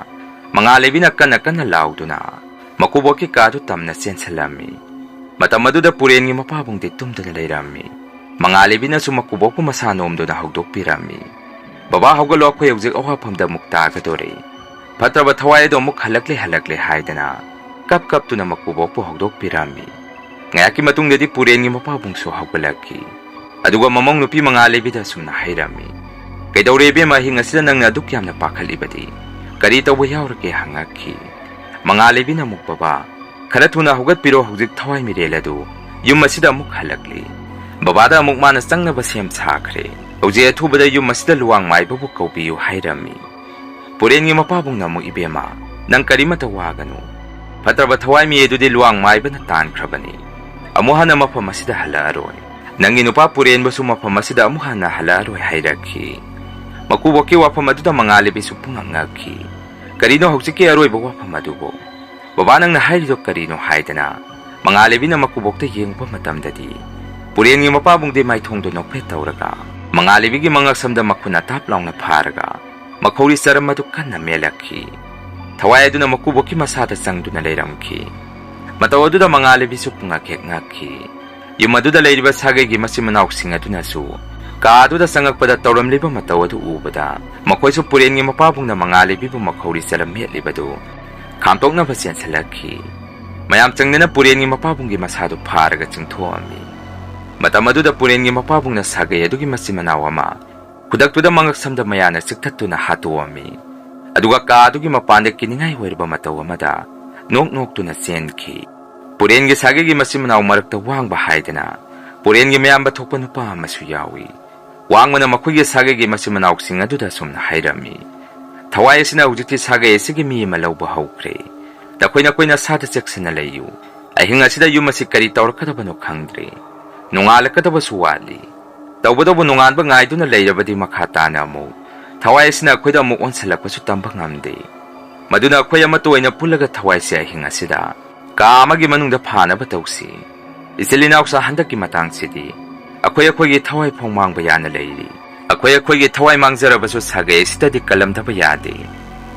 ꯃꯉꯥꯂꯩꯕꯤꯅ ꯀꯟꯅ ꯀꯟꯅ ꯂꯥꯎꯗꯨꯅ ꯃꯀꯨꯕꯣꯛꯀꯤ ꯀꯥꯗꯨ ꯇꯝꯅ ꯆꯦꯟꯁꯤꯜꯂꯝꯃꯤ꯫ ꯃꯇꯝ ꯑꯗꯨꯗ ꯄꯨꯔꯦꯟꯒꯤ ꯃꯄꯥꯕꯨꯡꯗꯤ ꯇꯨꯝꯗꯨꯅ ꯂꯩꯔꯝꯃꯤ꯫ ꯃꯉꯥꯂꯩꯕꯤꯅꯁꯨ ꯃꯀꯨꯕꯣꯛꯄꯨ ꯃꯁꯥ ꯅꯣꯝꯗꯨꯅ ꯍꯧꯗꯣꯛꯄꯤꯔꯝꯃꯤ꯫ "ꯕꯕꯥ, ꯍꯧꯒꯠꯂꯣ, ꯑꯩꯈꯣꯏ ꯍꯧꯖꯤꯛ ꯑꯋꯥꯐꯝꯗ ꯑꯃꯨꯛ ꯇꯥꯒꯗꯣꯔꯦ꯫ ꯐꯠꯇ꯭ꯔꯕ ꯊꯋꯥꯏ ꯑꯗꯣ ꯑꯃꯨꯛ ꯍꯜꯂꯛꯂꯦ, ꯍꯜꯂꯛꯂꯦ" ꯍꯥꯏꯗꯅ ꯀꯞ ꯀꯞꯇꯨꯅ ꯃꯀꯨꯕꯣꯛꯄꯨ ꯍꯧꯗꯣꯛꯄꯤꯔꯝꯃꯤ꯫ ꯉꯥꯏꯍꯥꯛꯀꯤ ꯃꯇꯨꯡꯗꯗꯤ ꯄꯨꯔꯦꯟꯒꯤ ꯃꯄꯥꯕꯨꯡꯁꯨ ꯍꯧꯒꯠꯂꯛꯈꯤ꯫ ꯑꯗꯨꯒ ꯃꯃꯧ ꯅꯨꯄꯤ ꯃꯉꯥꯂꯩꯕꯤꯗ ꯑꯁꯨꯝꯅ ꯍꯥꯏꯔꯝꯃꯤ, "ꯀꯩꯗꯧꯔꯦ ꯏꯕꯦꯝꯃ, ꯑꯍꯤꯡ ꯑꯁꯤꯗ ꯅꯪꯅ ꯑꯗꯨꯛ ꯌꯥꯝꯅ ꯄꯥꯈꯠꯂꯤꯕꯗꯤ? ꯀꯔꯤ ꯇꯧꯕ ꯌꯥꯎꯔꯒꯦ?" ꯍꯪꯉꯛꯈꯤ꯫ ꯃꯉꯥꯂꯩꯕꯤꯅ ꯑꯃꯨꯛ, "ꯕꯕꯥ, ꯈꯔ ꯊꯨꯅ ꯍꯧꯒꯠꯄꯤꯔꯣ, ꯍꯧꯖꯤꯛ ꯊꯋꯥꯏ ꯃꯤꯔꯦꯜ ꯑꯗꯨ ꯌꯨꯝ ꯑꯁꯤꯗ ꯑꯃꯨꯛ ꯍꯜꯂꯛꯂꯤ꯫ ꯕꯕꯥꯗ ꯑꯃꯨꯛ ꯃꯥꯅ ꯆꯪꯅꯕ ꯁꯦꯝ ꯁꯥꯈ꯭ꯔꯦ꯫ ꯍꯧꯖꯤꯛ ꯑꯊꯨꯕꯗ ꯌꯨꯝ ꯑꯁꯤꯗ ꯂꯨꯋꯥꯡ ꯃꯥꯏꯕꯕꯨ ꯀꯧꯕꯤꯌꯨ" ꯍꯥꯏꯔꯝꯃꯤ꯫ ꯄꯨꯔꯦꯟꯒꯤ ꯃꯄꯥꯕꯨꯡꯅ ꯑꯃꯨꯛ, "ꯏꯕꯦꯝꯃ, ꯅꯪ ꯀꯔꯤꯃꯇ ꯋꯥꯒꯅꯨ꯫ ꯐꯠꯇ꯭ꯔꯕ ꯊꯋꯥꯏ ꯃꯤ ꯑꯗꯨꯗꯤ ꯂꯨꯋꯥꯡ ꯃꯥꯏꯕꯅ ꯇꯥꯟꯈ꯭ꯔꯕꯅꯤ꯫ ꯑꯃꯨꯛ ꯍꯟꯅ ꯃꯐꯝ ꯑꯁꯤꯗ ꯍꯜꯂꯛꯑꯔꯣꯏ꯫ ꯅꯪꯒꯤ ꯅꯨꯄꯥ ꯄꯨꯔꯦꯟꯕꯁꯨ ꯃꯐꯝ ꯑꯁꯤꯗ ꯑꯃꯨꯛ ꯍꯟꯅ ꯍꯜꯂꯛꯑꯔꯣꯏ" ꯍꯥꯏꯔꯛꯈꯤ꯫ ꯃꯀꯨꯕꯣꯛꯀꯤ ꯋꯥꯐꯝ ꯑꯗꯨꯗ ꯃꯉꯥꯂꯩꯕꯤꯁꯨ ꯄꯨꯡꯉꯛ ꯉꯛꯈꯤ꯫ "ꯀꯔꯤꯅꯣ ꯍꯧꯖꯤꯛꯀꯤ ꯑꯔꯣꯏꯕ ꯋꯥꯐꯝ ꯑꯗꯨꯕꯨ? ꯕꯕꯥ, ꯅꯪꯅ ꯍꯥꯏꯔꯤꯗꯣ ꯀꯔꯤꯅꯣ?" ꯍꯥꯏꯗꯅ ꯃꯉꯥꯂꯩꯕꯤꯅ ꯃꯀꯨꯕꯣꯛꯇ ꯌꯦꯡꯉꯨꯕ ꯃꯇꯝꯗꯗꯤ ꯄꯨꯔꯦꯟꯒꯤ ꯃꯄꯥꯕꯨꯡꯗꯤ ꯃꯥꯏꯊꯣꯡꯗꯣ ꯅꯣꯛꯐꯦꯠ ꯇꯧꯔꯒ ꯃꯉꯥꯂꯩꯕꯤꯒꯤ ꯃꯉꯛꯁꯝꯗ ꯃꯈꯨꯟ ꯑꯇꯥꯞ ꯂꯥꯎꯅ ꯐꯥꯔꯒ ꯃꯈꯧꯔꯤ ꯆꯔꯝ ꯑꯗꯨ ꯀꯟꯅ ꯃꯦꯜꯂꯛꯈꯤ꯫ ꯊꯋꯥꯏ ꯑꯗꯨꯅ ꯃꯀꯨꯕꯣꯛꯀꯤ ꯃꯁꯥꯗ ꯆꯪꯗꯨꯅ ꯂꯩꯔꯝꯈꯤ꯫ ꯃꯇꯧ ꯑꯗꯨꯗ ꯃꯉꯥꯂꯩꯕꯤꯁꯨ ꯄꯨꯡꯉꯛ ꯍꯦꯛ ꯉꯛꯈꯤ꯫ ꯌꯨꯝ ꯑꯗꯨꯗ ꯂꯩꯔꯤꯕ ꯁꯥꯒꯩꯒꯤ ꯃꯆꯤꯟ ꯃꯅꯥꯎꯁꯤꯡ ꯑꯗꯨꯅꯁꯨ ꯀꯥ ꯑꯗꯨꯗ ꯆꯪꯉꯛꯄꯗ ꯇꯧꯔꯝꯂꯤꯕ ꯃꯇꯧ ꯑꯗꯨ ꯎꯕꯗ ꯃꯈꯣꯏꯁꯨ ꯄꯨꯔꯦꯟꯒꯤ ꯃꯄꯥꯕꯨꯡꯅ ꯃꯉꯥꯂꯩꯕꯤꯕꯨ ꯃꯈꯧꯔꯤ ꯆꯔꯝ ꯃꯦꯠꯂꯤꯕꯗꯨ ꯈꯥꯝꯇꯣꯛꯅꯕ ꯆꯦꯟꯁꯤꯜꯂꯛꯈꯤ꯫ ꯃꯌꯥꯝ ꯆꯪꯗꯅ ꯄꯨꯔꯦꯟꯒꯤ ꯃꯄꯥꯕꯨꯡꯒꯤ ꯃꯁꯥꯗꯨ ꯐꯥꯔꯒ ꯆꯤꯡꯊꯣꯛꯑꯝꯃꯤ꯫ ꯃꯇꯝ ꯑꯗꯨꯗ ꯄꯨꯔꯦꯟꯒꯤ ꯃꯄꯥꯕꯨꯡꯅ ꯁꯥꯒꯩ ꯑꯗꯨꯒꯤ ꯃꯆꯤꯟ ꯃꯅꯥꯎ ꯑꯃ ꯈꯨꯗꯛꯇꯨꯗ ꯃꯉꯛꯁꯝꯗ ꯃꯌꯥꯅ ꯆꯤꯛꯊꯠꯇꯨꯅ ꯍꯥꯠꯇꯣꯛꯑꯝꯃꯤ꯫ ꯑꯗꯨꯒ ꯀꯥ ꯑꯗꯨꯒꯤ ꯃꯄꯥꯟꯗ ꯀꯤꯅꯤꯡꯉꯥꯏ ꯑꯣꯏꯔꯕ ꯃꯇꯧ ꯑꯃꯗ ꯅꯣꯛ ꯅꯣꯛꯇꯨꯅ ꯆꯦꯟꯈꯤ꯫ ꯄꯨꯔꯦꯟꯒꯤ ꯁꯥꯒꯩꯒꯤ ꯃꯆꯤꯟ ꯃꯅꯥꯎ ꯃꯔꯛꯇ ꯋꯥꯡꯕ ꯍꯥꯏꯗꯅ ꯄꯨꯔꯦꯟꯒꯤ ꯃꯌꯥꯝꯕ ꯊꯣꯛꯄ ꯅꯨꯄꯥ ꯑꯃꯁꯨ ꯌꯥꯎꯏ꯫ ꯋꯥꯡꯕꯅ ꯃꯈꯣꯏꯒꯤ ꯁꯥꯒꯩꯒꯤ ꯃꯆꯤꯟ ꯃꯅꯥꯎꯁꯤꯡ ꯑꯗꯨꯗ ꯑꯁꯨꯝꯅ ꯍꯥꯏꯔꯝꯃꯤ, "ꯊꯋꯥꯏ ꯑꯁꯤꯅ ꯍꯧꯖꯤꯛꯇꯤ ꯁꯥꯒꯩ ꯑꯁꯤꯒꯤ ꯃꯤ ꯑꯃ ꯂꯧꯕ ꯍꯧꯈ꯭ꯔꯦ꯫ ꯅꯈꯣꯏ ꯅꯈꯣꯏ ꯅꯁꯥꯗ ꯆꯦꯛꯁꯤꯟꯅ ꯂꯩꯌꯨ꯫ ꯑꯍꯤꯡ ꯑꯁꯤꯗ ꯌꯨꯝ ꯑꯁꯤ ꯀꯔꯤ ꯇꯧꯔꯛꯀꯗꯕꯅꯣ ꯈꯪꯗ꯭ꯔꯦ꯫ ꯅꯣꯡꯉꯥꯜꯂꯛꯀꯗꯕꯁꯨ ꯋꯥꯠꯂꯤ꯫ ꯇꯧꯕꯇꯕꯨ ꯅꯣꯡꯉꯥꯟꯕ ꯉꯥꯏꯗꯨꯅ ꯂꯩꯔꯕꯗꯤ ꯃꯈꯥ ꯇꯥꯅ ꯑꯃꯨꯛ ꯊꯋꯥꯏ ꯑꯁꯤꯅ ꯑꯩꯈꯣꯏꯗ ꯑꯃꯨꯛ ꯑꯣꯟꯁꯤꯜꯂꯛꯄꯁꯨ ꯇꯝꯕ ꯉꯝꯗꯦ꯫ ꯃꯗꯨꯅ ꯑꯩꯈꯣꯏ ꯑꯃꯠꯇ ꯑꯣꯏꯅ ꯄꯨꯜꯂꯒ ꯊꯋꯥꯏꯁꯦ ꯑꯍꯤꯡ ꯑꯁꯤꯗ ꯀꯥ ꯑꯃꯒꯤ ꯃꯅꯨꯡꯗ ꯐꯥꯅꯕ ꯇꯧꯁꯤ꯫ ꯏꯆꯤꯜ ꯏꯅꯥꯎꯁꯥ, ꯍꯟꯗꯛꯀꯤ ꯃꯇꯥꯡꯁꯤꯗꯤ ꯑꯩꯈꯣꯏ ꯑꯩꯈꯣꯏꯒꯤ ꯊꯋꯥꯏ ꯐꯥꯎ ꯃꯥꯡꯕ ꯌꯥꯅ ꯂꯩꯔꯤ꯫ ꯑꯩꯈꯣꯏ ꯑꯩꯈꯣꯏꯒꯤ ꯊꯋꯥꯏ ꯃꯥꯡꯖꯔꯕꯁꯨ ꯁꯥꯒꯩ ꯑꯁꯤꯗꯗꯤ ꯀꯜꯂꯝꯗꯕ ꯌꯥꯗꯦ꯫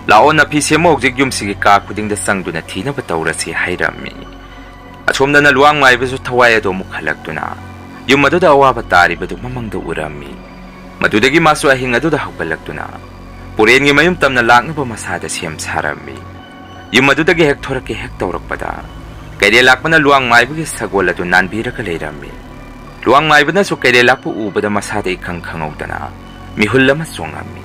ꯂꯥꯛꯑꯣ, ꯅꯥꯐꯤ ꯁꯦꯝꯃꯣ, ꯍꯧꯖꯤꯛ ꯌꯨꯝꯁꯤꯒꯤ ꯀꯥ ꯈꯨꯗꯤꯡꯗ ꯆꯪꯗꯨꯅ ꯊꯤꯅꯕ ꯇꯧꯔꯁꯤ" ꯍꯥꯏꯔꯝꯃꯤ꯫ ꯑꯁꯣꯝꯗꯅ ꯂꯨꯋꯥꯡ ꯃꯥꯏꯕꯁꯨ ꯊꯋꯥꯏ ꯑꯗꯨ ꯑꯃꯨꯛ ꯍꯜꯂꯛꯇꯨꯅ ꯌꯨꯝ ꯑꯗꯨꯗ ꯑꯋꯥꯕ ꯇꯥꯔꯤꯕꯗꯨ ꯃꯃꯪꯗ ꯎꯔꯝꯃꯤ꯫ ꯃꯗꯨꯗꯒꯤ ꯃꯥꯁꯨ ꯑꯍꯤꯡ ꯑꯗꯨꯗ ꯍꯧꯒꯠꯂꯛꯇꯨꯅ ꯄꯨꯔꯦꯟꯒꯤ ꯃꯌꯨꯝ ꯇꯝꯅ ꯂꯥꯛꯅꯕ ꯃꯁꯥꯗ ꯁꯦꯝ ꯁꯥꯔꯝꯃꯤ꯫ "ꯌꯨꯝ ꯑꯗꯨꯗꯒꯤ ꯍꯦꯛ ꯊꯣꯔꯛꯀꯦ ꯍꯦꯛ ꯇꯧꯔꯛꯄꯗ ꯀꯩꯔꯦꯜ ꯂꯥꯛꯄꯅ ꯂꯨꯋꯥꯡ ꯃꯥꯏꯕꯒꯤ ꯁꯒꯣꯜ ꯑꯗꯨ ꯅꯥꯟꯕꯤꯔꯒ ꯂꯩꯔꯝꯃꯤ꯫ ꯂꯨꯋꯥꯡ ꯃꯥꯏꯕꯅꯁꯨ ꯀꯩꯔꯦꯜ ꯂꯥꯛꯄ ꯎꯕꯗ ꯃꯁꯥꯗ ꯏꯈꯪ ꯈꯪꯍꯧꯗꯅ ꯃꯤꯍꯨꯜ ꯑꯃ ꯆꯣꯡꯉꯝꯃꯤ꯫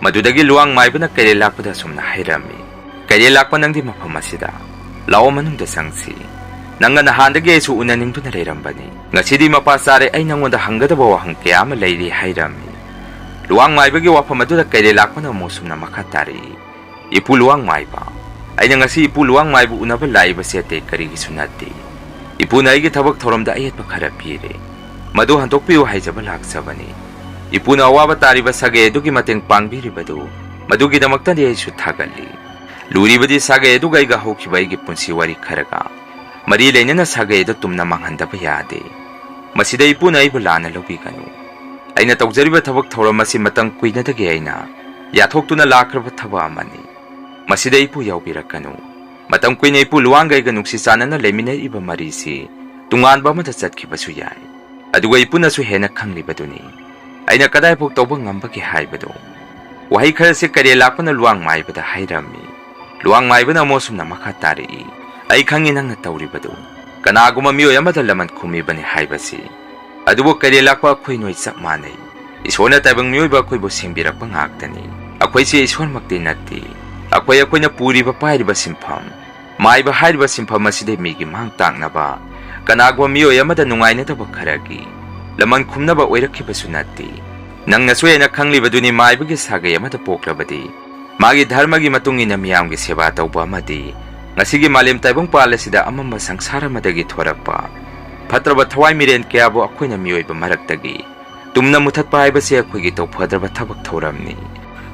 ꯃꯗꯨꯗꯒꯤ ꯂꯨꯋꯥꯡ ꯃꯥꯏꯕꯅ ꯀꯩꯔꯦꯜ ꯂꯥꯛꯄꯗ ꯑꯁꯨꯝꯅ ꯍꯥꯏꯔꯝꯃꯤ, "ꯀꯩꯔꯦꯜ ꯂꯥꯛꯄ, ꯅꯪꯗꯤ ꯃꯐꯝ ꯑꯁꯤꯗ ꯂꯥꯛꯑꯣ, ꯃꯅꯨꯡꯗ ꯆꯪꯁꯤ꯫ ꯅꯪꯒ ꯅꯍꯥꯟꯗꯒꯤ ꯑꯩꯁꯨ ꯎꯅꯅꯤꯡꯗꯨꯅ ꯂꯩꯔꯝꯕꯅꯤ꯫ ꯉꯁꯤꯗꯤ ꯃꯄꯥ ꯆꯥꯔꯦ, ꯑꯩ ꯅꯪꯉꯣꯟꯗ ꯍꯪꯒꯗꯕ ꯋꯥꯍꯪ ꯀꯌꯥ ꯑꯃ ꯂꯩꯔꯤ" ꯍꯥꯏꯔꯝꯃꯤ꯫ ꯂꯨꯋꯥꯡ ꯃꯥꯏꯕꯒꯤ ꯋꯥꯐꯝ ꯑꯗꯨꯗ ꯀꯩꯔꯦꯜ ꯂꯥꯛꯄꯅ ꯑꯃꯨꯛ ꯁꯨꯝꯅ ꯃꯈꯥ ꯇꯥꯔꯛꯏ, "ꯏꯄꯨ ꯂꯨꯋꯥꯡ ꯃꯥꯏꯕ, ꯑꯩꯅ ꯉꯁꯤ ꯏꯄꯨ ꯂꯨꯋꯥꯡ ꯃꯥꯏꯕ ꯎꯅꯕ ꯂꯥꯛꯏꯕꯁꯦ ꯑꯇꯩ ꯀꯔꯤꯒꯤꯁꯨ ꯅꯠꯇꯦ꯫ ꯏꯄꯨꯅ ꯑꯩꯒꯤ ꯊꯕꯛ ꯊꯧꯔꯝꯗ ꯑꯌꯦꯠꯄ ꯈꯔ ꯄꯤꯔꯦ꯫ ꯃꯗꯨ ꯍꯟꯗꯣꯛꯄꯤꯌꯨ ꯍꯥꯏꯖꯕ ꯂꯥꯛꯆꯕꯅꯤ꯫ ꯏꯄꯨꯅ ꯑꯋꯥꯕ ꯇꯥꯔꯤꯕ ꯁꯥꯒꯩ ꯑꯗꯨꯒꯤ ꯃꯇꯦꯡ ꯄꯥꯡꯕꯤꯔꯤꯕꯗꯨ, ꯃꯗꯨꯒꯤꯗꯃꯛꯇꯗꯤ ꯑꯩꯁꯨ ꯊꯥꯒꯠꯂꯤ꯫ ꯂꯨꯔꯤꯕꯗꯤ ꯁꯥꯒꯩ ꯑꯗꯨꯒ ꯑꯩꯒ ꯍꯧꯈꯤꯕ ꯑꯩꯒꯤ ꯄꯨꯟꯁꯤ ꯋꯥꯔꯤ ꯈꯔꯒ ꯃꯔꯤ ꯂꯩꯅꯅ ꯁꯥꯒꯩ ꯑꯗꯨ ꯇꯨꯝꯅ ꯃꯥꯡꯍꯟꯗꯕ ꯌꯥꯗꯦ꯫ ꯃꯁꯤꯗ ꯏꯄꯨꯅ ꯑꯩꯕꯨ ꯂꯥꯟꯅ ꯂꯧꯕꯤꯒꯅꯨ꯫ ꯑꯩꯅ ꯇꯧꯖꯔꯤꯕ ꯊꯕꯛ ꯊꯧꯔꯝ ꯑꯁꯤ ꯃꯇꯝ ꯀꯨꯏꯅꯗꯒꯤ ꯑꯩꯅ ꯌꯥꯊꯣꯛꯇꯨꯅ ꯂꯥꯛꯈ꯭ꯔꯕ ꯊꯕꯛ ꯑꯃꯅꯤ꯫ ꯃꯁꯤꯗ ꯏꯄꯨ ꯌꯥꯎꯕꯤꯔꯛꯀꯅꯨ꯫ ꯃꯇꯝ ꯀꯨꯏꯅ ꯏꯄꯨ ꯂꯨꯋꯥꯡꯒꯩꯒ ꯅꯨꯡꯁꯤ ꯆꯥꯟꯅꯅ ꯂꯩꯃꯤꯟꯅꯔꯤꯕ ꯃꯔꯤꯁꯤ ꯇꯣꯉꯥꯟꯕ ꯑꯃꯗ ꯆꯠꯈꯤꯕꯁꯨ ꯌꯥꯏ꯫ ꯑꯗꯨꯒ ꯏꯄꯨꯅꯁꯨ ꯍꯦꯟꯅ ꯈꯪꯂꯤꯕꯗꯨꯅꯤ ꯑꯩꯅ ꯀꯗꯥꯏꯐꯥꯎ ꯇꯧꯕ ꯉꯝꯕꯒꯦ ꯍꯥꯏꯕꯗꯨ꯫ ꯋꯥꯍꯩ ꯈꯔꯁꯦ ꯀꯩꯔꯦꯜ ꯂꯥꯛꯄꯅ ꯂꯨꯋꯥꯡ ꯃꯥꯏꯕꯗ ꯍꯥꯏꯔꯝꯃꯤ꯫ ꯂꯨꯋꯥꯡ ꯃꯥꯏꯕꯅ ꯑꯃꯨꯛ ꯑꯁꯨꯝꯅ ꯃꯈꯥ ꯇꯥꯔꯛꯏ, "ꯑꯩ ꯈꯪꯉꯤ ꯅꯪꯅ ꯇꯧꯔꯤꯕꯗꯨ꯫ ꯀꯅꯥꯒꯨꯝꯕ ꯃꯤꯑꯣꯏ ꯑꯃꯗ ꯂꯃꯟ ꯈꯨꯝꯃꯤꯕꯅꯤ ꯍꯥꯏꯕꯁꯤ꯫ ꯑꯗꯨꯕꯨ ꯀꯩꯔꯦꯜ ꯂꯥꯛꯄ ꯑꯩꯈꯣꯏ ꯅꯣꯏ ꯆꯞ ꯃꯥꯟꯅꯩ꯫ ꯏꯁꯣꯔꯅ ꯇꯥꯏꯕꯪ ꯃꯤꯑꯣꯏꯕ ꯑꯩꯈꯣꯏꯕꯨ ꯁꯦꯝꯕꯤꯔꯛꯄ ꯉꯥꯛꯇꯅꯤ꯫ ꯑꯩꯈꯣꯏꯁꯦ ꯏꯁꯣꯔꯃꯛꯇꯤ ꯅꯠꯇꯦ꯫ ꯑꯩꯈꯣꯏ ꯑꯩꯈꯣꯏꯅ ꯄꯨꯔꯤꯕ ꯄꯥꯏꯔꯤꯕ ꯁꯤꯟꯐꯝ, ꯃꯥꯏꯕ ꯍꯥꯏꯔꯤꯕ ꯁꯤꯟꯐꯝ ꯑꯁꯤꯗ ꯃꯤꯒꯤ ꯃꯥꯡ ꯇꯥꯛꯅꯕ, ꯀꯅꯥꯒꯨꯝꯕ ꯃꯤꯑꯣꯏ ꯑꯃꯗ ꯅꯨꯡꯉꯥꯏꯅꯗꯕ ꯈꯔꯒꯤ ꯂꯃꯟ ꯈꯨꯝꯅꯕ ꯑꯣꯏꯔꯛꯈꯤꯕꯁꯨ ꯅꯠꯇꯦ꯫ ꯅꯪꯅꯁꯨ ꯍꯦꯟꯅ ꯈꯪꯂꯤꯕꯗꯨꯅꯤ, ꯃꯥꯏꯕꯒꯤ ꯁꯥꯒꯩ ꯑꯃꯗ ꯄꯣꯛꯂꯕꯗꯤ ꯃꯥꯒꯤ ꯙꯔꯃꯒꯤ ꯃꯇꯨꯡ ꯏꯟꯅ ꯃꯤꯌꯥꯝꯒꯤ ꯁꯦꯕꯥ ꯇꯧꯕ ꯑꯃꯗꯤ ꯉꯁꯤꯒꯤ ꯃꯥꯂꯦꯝ ꯇꯥꯏꯕꯪꯄꯥꯜ ꯑꯁꯤꯗ ꯑꯃꯝꯕ ꯁꯪꯁꯥꯔ ꯑꯃꯗꯒꯤ ꯊꯣꯔꯛꯄ ꯐꯠꯇ꯭ꯔꯕ ꯊꯋꯥꯏ ꯃꯤꯔꯦꯟ ꯀꯌꯥꯕꯨ ꯑꯩꯈꯣꯏꯅ ꯃꯤꯑꯣꯏꯕ ꯃꯔꯛꯇꯒꯤ ꯇꯨꯝꯅ ꯃꯨꯊꯠꯄ ꯍꯥꯏꯕꯁꯤ ꯑꯩꯈꯣꯏꯒꯤ ꯇꯧꯐꯗ꯭ꯔꯕ ꯊꯕꯛ ꯊꯧꯔꯝꯅꯤ꯫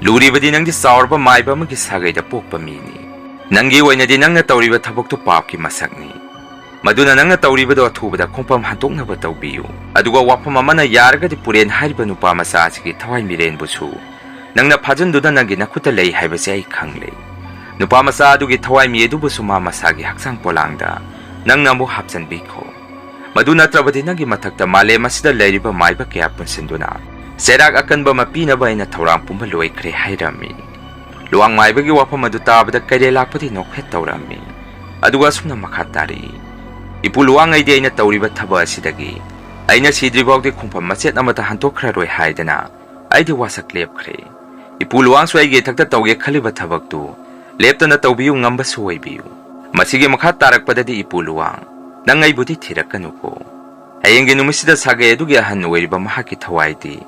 ꯂꯨꯔꯤꯕꯗꯤ ꯅꯪꯗꯤ ꯆꯥꯎꯔꯕ ꯃꯥꯏꯕ ꯑꯃꯒꯤ ꯁꯥꯒꯩꯗ ꯄꯣꯛꯄ ꯃꯤꯅꯤ꯫ ꯅꯪꯒꯤ ꯑꯣꯏꯅꯗꯤ ꯅꯪꯅ ꯇꯧꯔꯤꯕ ꯊꯕꯛꯇꯨ ꯄꯥꯞꯀꯤ ꯃꯁꯛꯅꯤ꯫ ꯃꯗꯨꯅ ꯅꯪꯅ ꯇꯧꯔꯤꯕꯗꯣ ꯑꯊꯨꯕꯗ ꯈꯣꯡꯐꯝ ꯍꯟꯗꯣꯛꯅꯕ ꯇꯧꯕꯤꯌꯨ꯫ ꯑꯗꯨꯒ ꯋꯥꯐꯝ ꯑꯃꯅ, ꯌꯥꯔꯒꯗꯤ ꯄꯨꯔꯦꯟ ꯍꯥꯏꯔꯤꯕ ꯅꯨꯄꯥ ꯃꯆꯥ ꯑꯁꯤꯒꯤ ꯊꯋꯥꯏ ꯃꯤꯔꯦꯟꯕꯨꯁꯨ ꯅꯪꯅ ꯐꯥꯖꯤꯟꯗꯨꯅ ꯅꯪꯒꯤ ꯅꯈꯨꯠꯇ ꯂꯩ ꯍꯥꯏꯕꯁꯤ ꯑꯩ ꯈꯪꯂꯦ꯫ ꯅꯨꯄꯥ ꯃꯆꯥ ꯑꯗꯨꯒꯤ ꯊꯋꯥꯏ ꯃꯤ ꯑꯗꯨꯕꯨꯁꯨ ꯃꯥ ꯃꯁꯥꯒꯤ ꯍꯛꯆꯥꯡ ꯄꯣꯂꯥꯡꯗ ꯅꯪꯅ ꯑꯃꯨꯛ ꯍꯥꯞꯆꯤꯟꯕꯤꯈꯣ꯫ ꯃꯗꯨ ꯅꯠꯇ꯭ꯔꯕꯗꯤ ꯅꯪꯒꯤ ꯃꯊꯛꯇ ꯃꯥꯂꯦꯝ ꯑꯁꯤꯗ ꯂꯩꯔꯤꯕ ꯃꯥꯏꯕ ꯀꯌꯥ ꯄꯨꯟꯁꯤꯟꯗꯨꯅ ꯆꯩꯔꯥꯛ ꯑꯀꯟꯕ ꯑꯃ ꯄꯤꯅꯕ ꯑꯩꯅ ꯊꯧꯔꯥꯡ ꯄꯨꯝꯕ ꯂꯣꯏꯈ꯭ꯔꯦ ꯍꯥꯏꯔꯝꯃꯤ꯫ ꯂꯨꯋꯥꯡ ꯃꯥꯏꯕꯒꯤ ꯋꯥꯐꯝ ꯑꯗꯨ ꯇꯥꯕꯗ ꯀꯩꯔꯦꯜ ꯂꯥꯛꯄꯗꯤ ꯅꯣꯛꯐꯦꯠ ꯇꯧꯔꯝꯃꯤ꯫ ꯑꯗꯨꯒ ꯑꯁꯨꯝꯅ ꯃꯈꯥ ꯇꯥꯔꯛꯏ, "ꯏꯄꯨ ꯂꯨꯋꯥꯡ, ꯑꯩꯗꯤ ꯑꯩꯅ ꯇꯧꯔꯤꯕ ꯊꯕꯛ ꯑꯁꯤꯗꯒꯤ ꯑꯩꯅ ꯁꯤꯗ꯭ꯔꯤꯐꯥꯎꯗꯤ ꯈꯣꯡꯐꯝ ꯃꯆꯦꯠ ꯑꯃꯠꯇ ꯍꯟꯗꯣꯛꯈ꯭ꯔꯔꯣꯏ ꯍꯥꯏꯗꯅ ꯑꯩꯗꯤ ꯋꯥꯁꯛ ꯂꯦꯞꯈ꯭ꯔꯦ꯫ ꯏꯄꯨ ꯂꯨꯋꯥꯡꯁꯨ ꯑꯩꯒꯤ ꯏꯊꯛꯇ ꯇꯧꯒꯦ ꯈꯜꯂꯤꯕ ꯊꯕꯛꯇꯨ ꯂꯦꯞꯇꯅ ꯇꯧꯕꯤꯌꯨ ꯉꯝꯕꯁꯨ ꯑꯣꯏꯕꯤꯌꯨ꯫ ꯃꯁꯤꯒꯤ ꯃꯈꯥ ꯇꯥꯔꯛꯄꯗꯗꯤ ꯏꯄꯨ ꯂꯨꯋꯥꯡ, ꯅꯪ ꯑꯩꯕꯨꯗꯤ ꯊꯤꯔꯛꯀꯅꯨꯀꯣ꯫ ꯍꯌꯦꯡꯒꯤ ꯅꯨꯃꯤꯠꯁꯤꯗ ꯁꯥꯒꯩ ꯑꯗꯨꯒꯤ ꯑꯍꯟ ꯑꯣꯏꯔꯤꯕ ꯃꯍꯥꯛꯀꯤ ꯊꯋꯥꯏꯗꯤ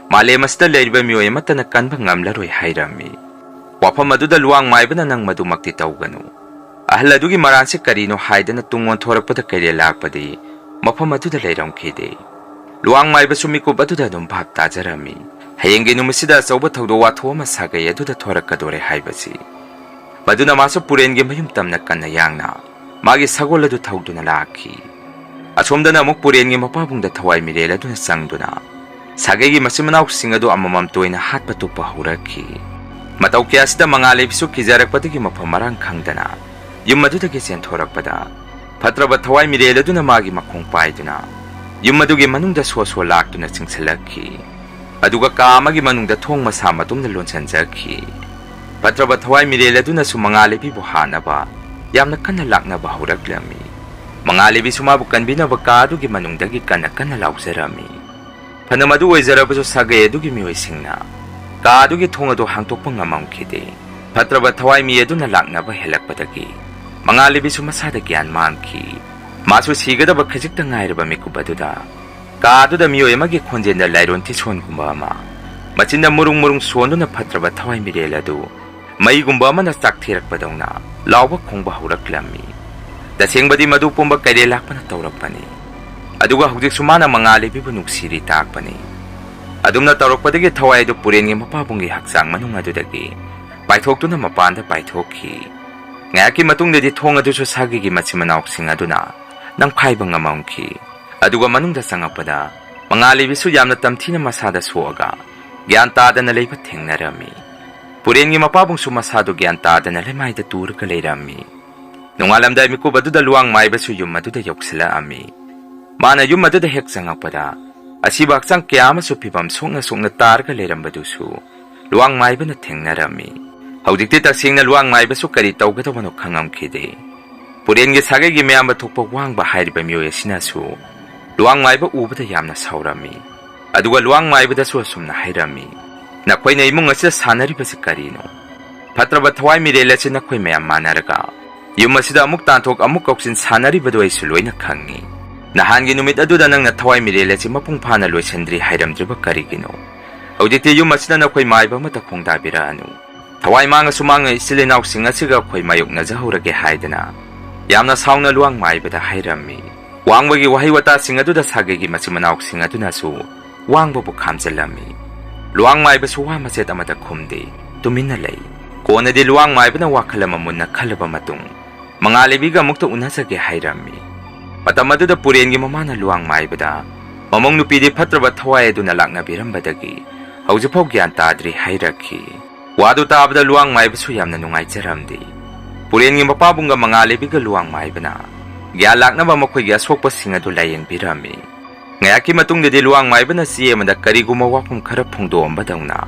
ꯃꯥꯂꯦꯝ ꯑꯁꯤꯗ ꯂꯩꯔꯤꯕ ꯃꯤꯑꯣꯏ ꯑꯃꯠꯇꯅ ꯀꯟꯕ ꯉꯝꯂꯔꯣꯏ" ꯍꯥꯏꯔꯝꯃꯤ꯫ ꯋꯥꯐꯝ ꯑꯗꯨꯗ ꯂꯨꯋꯥꯡ ꯃꯥꯏꯕꯅ, "ꯅꯪ ꯃꯗꯨꯃꯛꯇꯤ ꯇꯧꯒꯅꯨ꯫ ꯑꯍꯜ ꯑꯗꯨꯒꯤ ꯃꯔꯥꯟꯁꯤ ꯀꯔꯤꯅꯣ?" ꯍꯥꯏꯗꯅ ꯇꯨꯡ ꯑꯣꯟꯊꯣꯔꯛꯄꯗ ꯀꯩꯔꯦꯜ ꯂꯥꯛꯄꯗꯤ ꯃꯐꯝ ꯑꯗꯨꯗ ꯂꯩꯔꯝꯈꯤꯗꯦ꯫ ꯂꯨꯋꯥꯡ ꯃꯥꯏꯕꯁꯨ ꯃꯤꯀꯨꯞ ꯑꯗꯨꯗ ꯑꯗꯨꯝ ꯚꯥꯞ ꯇꯥꯖꯔꯝꯃꯤ꯫ ꯍꯌꯦꯡꯒꯤ ꯅꯨꯃꯤꯠꯁꯤꯗ ꯑꯆꯧꯕ ꯊꯧꯗꯣꯛ ꯋꯥꯊꯣꯛ ꯑꯃ ꯁꯥꯒꯩ ꯑꯗꯨꯗ ꯊꯣꯔꯛꯀꯗꯣꯔꯦ ꯍꯥꯏꯕꯁꯤ꯫ ꯃꯗꯨꯅ ꯃꯥꯁꯨ ꯄꯨꯔꯦꯟꯒꯤ ꯃꯌꯨꯝ ꯇꯝꯅ ꯀꯟꯅ ꯌꯥꯡꯅ ꯃꯥꯒꯤ ꯁꯒꯣꯜ ꯑꯗꯨ ꯊꯧꯗꯨꯅ ꯂꯥꯛꯈꯤ꯫ ꯑꯁꯣꯝꯗꯅ ꯑꯃꯨꯛ ꯄꯨꯔꯦꯟꯒꯤ ꯃꯄꯥꯕꯨꯡꯗ ꯊꯋꯥꯏ ꯃꯤꯔꯦꯜ ꯑꯗꯨꯅ ꯆꯪꯗꯨꯅ ꯁꯥꯒꯩꯒꯤ ꯃꯆꯤꯟ ꯃꯅꯥꯎꯁꯤꯡ ꯑꯗꯨ ꯑꯃꯃꯝꯇ ꯑꯣꯏꯅ ꯍꯥꯠꯄ ꯇꯨꯞꯄ ꯍꯧꯔꯛꯈꯤ꯫ ꯃꯇꯧ ꯀꯌꯥꯁꯤꯗ ꯃꯉꯥꯜ ꯂꯩꯕꯤꯁꯨ ꯀꯤꯖꯔꯛꯄꯗꯒꯤ ꯃꯐꯝ ꯃꯔꯥꯡ ꯈꯪꯗꯅ ꯌꯨꯝ ꯑꯗꯨꯗꯒꯤ ꯆꯦꯟꯊꯣꯔꯛꯄꯗ, ꯐꯠꯇ꯭ꯔꯕ ꯊꯋꯥꯏ ꯃꯤꯔꯦꯜ ꯑꯗꯨꯅ ꯃꯥꯒꯤ ꯃꯈꯣꯡ ꯄꯥꯏꯗꯨꯅ ꯌꯨꯝ ꯑꯗꯨꯒꯤ ꯃꯅꯨꯡꯗ ꯁꯣ ꯁꯣ ꯂꯥꯛꯇꯨꯅ ꯆꯤꯡꯁꯤꯜꯂꯛꯈꯤ꯫ ꯑꯗꯨꯒ ꯀꯥ ꯑꯃꯒꯤ ꯃꯅꯨꯡꯗ ꯊꯣꯡ ꯃꯁꯥ ꯃꯇꯣꯝꯗ ꯂꯣꯟꯁꯤꯟꯖꯈꯤ꯫ ꯐꯠꯇ꯭ꯔꯕ ꯊꯋꯥꯏ ꯃꯤꯔꯦꯜ ꯑꯗꯨꯅꯁꯨ ꯃꯉꯥꯜ ꯂꯩꯕꯤꯕꯨ ꯍꯥꯠꯅꯕ ꯌꯥꯝꯅ ꯀꯟꯅ ꯂꯥꯛꯅꯕ ꯍꯧꯔꯛꯂꯝꯃꯤ꯫ ꯃꯉꯥꯜꯂꯩꯕꯤꯁꯨ ꯃꯥꯕꯨ ꯀꯟꯕꯤꯅꯕ ꯀꯥ ꯑꯗꯨꯒꯤ ꯃꯅꯨꯡꯗꯒꯤ ꯀꯟꯅ ꯀꯟꯅ ꯂꯥꯎꯖꯔꯝꯃꯤ꯫ ꯐꯅ ꯃꯗꯨ ꯑꯣꯏꯖꯔꯕꯁꯨ ꯁꯥꯒꯩ ꯑꯗꯨꯒꯤ ꯃꯤꯑꯣꯏꯁꯤꯡꯅ ꯀꯥ ꯑꯗꯨꯒꯤ ꯊꯣꯡ ꯑꯗꯨ ꯍꯥꯡꯗꯣꯛꯄ ꯉꯝꯃꯝꯈꯤꯗꯦ꯫ ꯐꯠꯇ꯭ꯔꯕ ꯊꯋꯥꯏ ꯃꯤ ꯑꯗꯨꯅ ꯂꯥꯛꯅꯕ ꯍꯦꯜꯂꯛꯄꯗꯒꯤ ꯃꯉꯥꯜꯂꯩꯕꯤꯁꯨ ꯃꯁꯥꯗ ꯒ꯭ꯌꯥꯟ ꯃꯥꯡꯈꯤ꯫ ꯃꯥꯁꯨ ꯁꯤꯒꯗꯕ ꯈꯖꯤꯛꯇ ꯉꯥꯏꯔꯕ ꯃꯤꯀꯨꯞ ꯑꯗꯨꯗ ꯀꯥ ꯑꯗꯨꯗ ꯃꯤꯑꯣꯏ ꯑꯃꯒꯤ ꯈꯣꯟꯖꯦꯜꯗ ꯂꯥꯏꯔꯣꯟ ꯊꯤꯁꯣꯟꯒꯨꯝꯕ ꯑꯃ, ꯃꯆꯤꯟꯗ ꯃꯨꯔꯨꯡ ꯃꯨꯔꯨꯡ ꯁꯣꯟꯗꯨꯅ ꯐꯠꯇ꯭ꯔꯕ ꯊꯋꯥꯏ ꯃꯤꯔꯦꯜ ꯑꯗꯨ ꯃꯩꯒꯨꯝꯕ ꯑꯃꯅ ꯆꯥꯛꯊꯤꯔꯛꯄꯗꯧꯅ ꯂꯥꯎꯕ ꯈꯣꯡꯕ ꯍꯧꯔꯛꯂꯝꯃꯤ꯫ ꯇꯁꯦꯡꯕꯗꯤ ꯃꯗꯨ ꯄꯨꯝꯕ ꯀꯩꯔꯦꯜ ꯂꯥꯛꯄꯅ ꯇꯧꯔꯛꯄꯅꯤ꯫ ꯑꯗꯨꯒ ꯍꯧꯖꯤꯛꯁꯨ ꯃꯥꯅ ꯃꯉꯥꯜꯂꯩꯕꯤꯕꯨ ꯅꯨꯡꯁꯤꯔꯤ ꯇꯥꯛꯄꯅꯤ꯫ ꯑꯗꯨꯝꯅ ꯇꯧꯔꯛꯄꯗꯒꯤ ꯊꯋꯥꯏ ꯑꯗꯨ ꯄꯨꯔꯦꯟꯒꯤ ꯃꯄꯥꯕꯨꯡꯒꯤ ꯍꯛꯆꯥꯡ ꯃꯅꯨꯡ ꯑꯗꯨꯗꯒꯤ ꯄꯥꯏꯊꯣꯛꯇꯨꯅ ꯃꯄꯥꯟꯗ ꯄꯥꯏꯊꯣꯛꯈꯤ꯫ ꯉꯥꯏꯍꯥꯛꯀꯤ ꯃꯇꯨꯡꯗꯗꯤ ꯊꯣꯡ ꯑꯗꯨꯁꯨ ꯁꯥꯒꯩꯒꯤ ꯃꯆꯤꯟ ꯃꯅꯥꯎꯁꯤꯡ ꯑꯗꯨꯅ ꯅꯝꯈꯥꯏꯕ ꯉꯝꯃꯝꯈꯤ꯫ ꯑꯗꯨꯒ ꯃꯅꯨꯡꯗ ꯆꯪꯉꯛꯄꯗ ꯃꯉꯥꯜꯂꯩꯕꯤꯁꯨ ꯌꯥꯝꯅ ꯇꯝꯊꯤꯅ ꯃꯁꯥꯗ ꯁꯣꯛꯑꯒ ꯒ꯭ꯌꯥꯟ ꯇꯥꯗꯅ ꯂꯩꯕ ꯊꯦꯡꯅꯔꯝꯃꯤ꯫ ꯄꯨꯔꯦꯟꯒꯤ ꯃꯄꯥꯕꯨꯡꯁꯨ ꯃꯁꯥꯗꯨ ꯒ꯭ꯌꯥꯟ ꯇꯥꯗꯅ ꯂꯩꯃꯥꯏꯗ ꯇꯨꯔꯒ ꯂꯩꯔꯝꯃꯤ꯫ ꯅꯣꯡꯉꯥꯜꯂꯝꯗꯥꯏ ꯃꯤꯀꯨꯞ ꯑꯗꯨꯗ ꯂꯨꯋꯥꯡ ꯃꯥꯏꯕꯁꯨ ꯌꯨꯝ ꯑꯗꯨꯗ ꯌꯧꯁꯤꯜꯂꯛꯑꯝꯃꯤ꯫ ꯃꯥꯅ ꯌꯨꯝ ꯑꯗꯨꯗ ꯍꯦꯛ ꯆꯪꯉꯛꯄꯗ ꯑꯁꯤꯕ ꯍꯛꯆꯥꯡ ꯀꯌꯥ ꯑꯃꯁꯨ ꯐꯤꯕꯝ ꯁꯣꯛꯅ ꯁꯣꯛꯅ ꯇꯥꯔꯒ ꯂꯩꯔꯝꯕꯗꯨꯁꯨ ꯂꯨꯋꯥꯡ ꯃꯥꯏꯕꯅ ꯊꯦꯡꯅꯔꯝꯃꯤ꯫ ꯍꯧꯖꯤꯛꯇꯤ ꯇꯁꯦꯡꯅ ꯂꯨꯋꯥꯡ ꯃꯥꯏꯕꯁꯨ ꯀꯔꯤ ꯇꯧꯒꯗꯕꯅꯣ ꯈꯪꯉꯝꯈꯤꯗꯦ꯫ ꯄꯨꯔꯦꯟꯒꯤ ꯁꯥꯒꯩꯒꯤ ꯃꯌꯥꯝꯕ ꯊꯣꯛꯄ ꯋꯥꯡꯕ ꯍꯥꯏꯔꯤꯕ ꯃꯤꯑꯣꯏ ꯑꯁꯤꯅꯁꯨ ꯂꯨꯋꯥꯡ ꯃꯥꯏꯕ ꯎꯕꯗ ꯌꯥꯝꯅ ꯁꯥꯎꯔꯝꯃꯤ꯫ ꯑꯗꯨꯒ ꯂꯨꯋꯥꯡ ꯃꯥꯏꯕꯗꯁꯨ ꯑꯁꯨꯝꯅ ꯍꯥꯏꯔꯝꯃꯤ, "ꯅꯈꯣꯏꯅ ꯏꯃꯨꯡ ꯑꯁꯤꯗ ꯁꯥꯟꯅꯔꯤꯕꯁꯤ ꯀꯔꯤꯅꯣ? ꯐꯠꯇ꯭ꯔꯕ ꯊꯋꯥꯏ ꯃꯤꯔꯦꯜ ꯑꯁꯤ ꯅꯈꯣꯏ ꯃꯌꯥꯝ ꯃꯥꯟꯅꯔꯒ ꯌꯨꯝ ꯑꯁꯤꯗ ꯑꯃꯨꯛ ꯇꯥꯟꯊꯣꯛ ꯑꯃꯨꯛ ꯀꯧꯁꯤꯟ ꯁꯥꯟꯅꯔꯤꯕꯗꯨ ꯑꯩꯁꯨ ꯂꯣꯏꯅ ꯈꯪꯉꯤ꯫ ꯅꯍꯥꯟꯒꯤ ꯅꯨꯃꯤꯠ ꯑꯗꯨꯗ ꯅꯪꯅ ꯊꯋꯥꯏ ꯃꯤꯔꯦꯜ ꯑꯁꯤ ꯃꯄꯨꯡ ꯐꯥꯅ ꯂꯣꯏꯁꯤꯟꯗ꯭ꯔꯤ ꯍꯥꯏꯔꯝꯗ꯭ꯔꯤꯕ ꯀꯔꯤꯒꯤꯅꯣ? ꯍꯧꯖꯤꯛꯇꯤ ꯌꯨꯝ ꯑꯁꯤꯗ ꯅꯈꯣꯏ ꯃꯥꯏꯕ ꯑꯃꯠꯇ ꯈꯣꯡꯗꯥꯕꯤꯔꯛꯑꯅꯨ꯫ ꯊꯋꯥꯏ ꯃꯥꯡꯉꯁꯨ ꯃꯥꯡꯉ ꯏꯆꯤꯜ ꯏꯅꯥꯎꯁꯤꯡ ꯑꯁꯤꯒ ꯑꯩꯈꯣꯏ ꯃꯥꯌꯣꯛꯅꯖꯍꯧꯔꯒꯦ" ꯍꯥꯏꯗꯅ ꯌꯥꯝꯅ ꯁꯥꯎꯅ ꯂꯨꯋꯥꯡ ꯃꯥꯏꯕꯗ ꯍꯥꯏꯔꯝꯃꯤ꯫ ꯋꯥꯡꯕꯒꯤ ꯋꯥꯍꯩ ꯋꯥꯇꯥꯁꯤꯡ ꯑꯗꯨꯗ ꯁꯥꯒꯩꯒꯤ ꯃꯆꯤꯟ ꯃꯅꯥꯎꯁꯤꯡ ꯑꯗꯨꯅꯁꯨ ꯋꯥꯡꯕꯕꯨ ꯈꯥꯝꯖꯤꯜꯂꯝꯃꯤ꯫ ꯂꯨꯋꯥꯡ ꯃꯥꯏꯕꯁꯨ ꯋꯥ ꯃꯆꯦꯠ ꯑꯃꯠꯇ ꯈꯨꯝꯗꯦ, ꯇꯨꯃꯤꯟꯅ ꯂꯩ꯫ ꯀꯣꯟꯅꯗꯤ ꯂꯨꯋꯥꯡ ꯃꯥꯏꯕꯅ ꯋꯥꯈꯜ ꯑꯃ ꯃꯨꯟꯅ ꯈꯜꯂꯕ ꯃꯇꯨꯡ, "ꯃꯉꯥꯜꯂꯩꯕꯤꯒ ꯑꯃꯨꯛꯇ ꯎꯅꯖꯒꯦ" ꯍꯥꯏꯔꯝꯃꯤ꯫ ꯃꯇꯝ ꯑꯗꯨꯗ ꯄꯨꯔꯦꯟꯒꯤ ꯃꯃꯥꯅ ꯂꯨꯋꯥꯡ ꯃꯥꯏꯕꯗ, "ꯃꯃꯧ ꯅꯨꯄꯤꯗꯤ ꯐꯠꯇ꯭ꯔꯕ ꯊꯋꯥꯏ ꯑꯗꯨꯅ ꯂꯥꯛꯅꯕꯤꯔꯝꯕꯗꯒꯤ ꯍꯧꯖꯤꯛꯐꯥꯎ ꯒ꯭ꯌꯥꯟ ꯇꯥꯗ꯭ꯔꯤ" ꯍꯥꯏꯔꯛꯈꯤ꯫ ꯋꯥꯗꯨ ꯇꯥꯕꯗ ꯂꯨꯋꯥꯡ ꯃꯥꯏꯕꯁꯨ ꯌꯥꯝꯅ ꯅꯨꯡꯉꯥꯏꯖꯔꯝꯗꯦ꯫ ꯄꯨꯔꯦꯟꯒꯤ ꯃꯄꯥꯕꯨꯡꯒ ꯃꯉꯥꯜꯂꯩꯕꯤꯒ ꯂꯨꯋꯥꯡ ꯃꯥꯏꯕꯅ ꯒ꯭ꯌꯥꯟ ꯂꯥꯛꯅꯕ ꯃꯈꯣꯏꯒꯤ ꯑꯁꯣꯛꯄꯁꯤꯡ ꯑꯗꯨ ꯂꯥꯌꯦꯡꯕꯤꯔꯝꯃꯤ꯫ ꯉꯥꯏꯍꯥꯛꯀꯤ ꯃꯇꯨꯡꯗꯗꯤ ꯂꯨꯋꯥꯡ ꯃꯥꯏꯕꯅ ꯆꯦ ꯑꯃꯗ ꯀꯔꯤꯒꯨꯝꯕ ꯋꯥꯐꯝ ꯈꯔ ꯐꯣꯡꯗꯣꯛꯑꯝꯕꯗꯧꯅ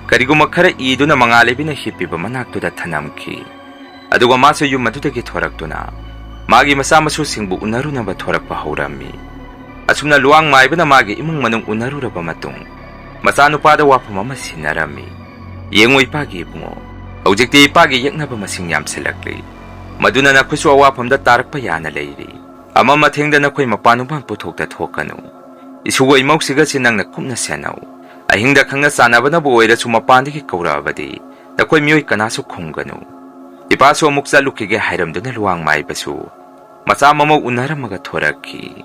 ꯀꯔꯤꯒꯨꯝꯕ ꯈꯔ ꯏꯗꯨꯅ ꯃꯉꯥꯜꯂꯩꯕꯤꯅ ꯍꯤꯞꯄꯤꯕ ꯃꯅꯥꯛꯇꯨꯗ ꯊꯅꯝꯈꯤ꯫ ꯑꯗꯨꯒ ꯃꯥꯁꯨ ꯌꯨꯝ ꯑꯗꯨꯗꯒꯤ ꯊꯣꯔꯛꯇꯨꯅ ꯃꯥꯒꯤ ꯃꯆꯥ ꯃꯁꯨꯁꯤꯡꯕꯨ ꯎꯅꯔꯨꯅꯕ ꯊꯣꯔꯛꯄ ꯍꯧꯔꯝꯃꯤ꯫ ꯑꯁꯨꯝꯅ ꯂꯨꯋꯥꯡ ꯃꯥꯏꯕꯅ ꯃꯥꯒꯤ ꯏꯃꯨꯡ ꯃꯅꯨꯡ ꯎꯅꯔꯨꯔꯕ ꯃꯇꯨꯡ, ꯃꯆꯥꯅꯨꯄꯥꯗ ꯋꯥꯐꯝ ꯑꯃ ꯁꯤꯟꯅꯔꯝꯃꯤ꯫ "ꯌꯦꯡꯉꯨ ꯏꯄꯥꯒꯤ ꯏꯕꯨꯡꯉꯣ, ꯍꯧꯖꯤꯛꯇꯤ ꯏꯄꯥꯒꯤ ꯌꯦꯛꯅꯕ ꯃꯁꯤꯡ ꯌꯥꯝꯁꯤꯜꯂꯛꯂꯤ꯫ ꯃꯗꯨꯅ ꯅꯈꯣꯏꯁꯨ ꯑꯋꯥꯐꯝꯗ ꯇꯥꯔꯛꯄ ꯌꯥꯅ ꯂꯩꯔꯤ꯫ ꯑꯃ ꯃꯊꯦꯡꯗ ꯅꯈꯣꯏ ꯃꯄꯥꯟ ꯅꯨꯡꯄꯥꯟ ꯄꯨꯊꯣꯛꯇ ꯊꯣꯛꯀꯅꯨ꯫ ꯏꯁꯨꯒ ꯏꯃꯧꯁꯤꯒꯁꯤ ꯅꯪꯅ ꯀꯨꯞꯅ ꯁꯦꯟꯅꯧ꯫ ꯑꯍꯤꯡꯗ ꯈꯪꯅ ꯆꯥꯟꯅꯕꯅꯕꯨ ꯑꯣꯏꯔꯁꯨ ꯃꯄꯥꯟꯗꯒꯤ ꯀꯧꯔꯛꯑꯕꯗꯤ ꯅꯈꯣꯏ ꯃꯤꯑꯣꯏ ꯀꯅꯥꯁꯨ ꯈꯨꯝꯒꯅꯨ꯫ ꯏꯄꯥꯁꯨ ꯑꯃꯨꯛ ꯆꯠꯂꯨꯈꯤꯒꯦ" ꯍꯥꯏꯔꯝꯗꯨꯅ ꯂꯨꯋꯥꯡ ꯃꯥꯏꯕꯁꯨ ꯃꯆꯥ ꯃꯃꯧ ꯎꯅꯔꯝꯃꯒ ꯊꯣꯔꯛꯈꯤ꯫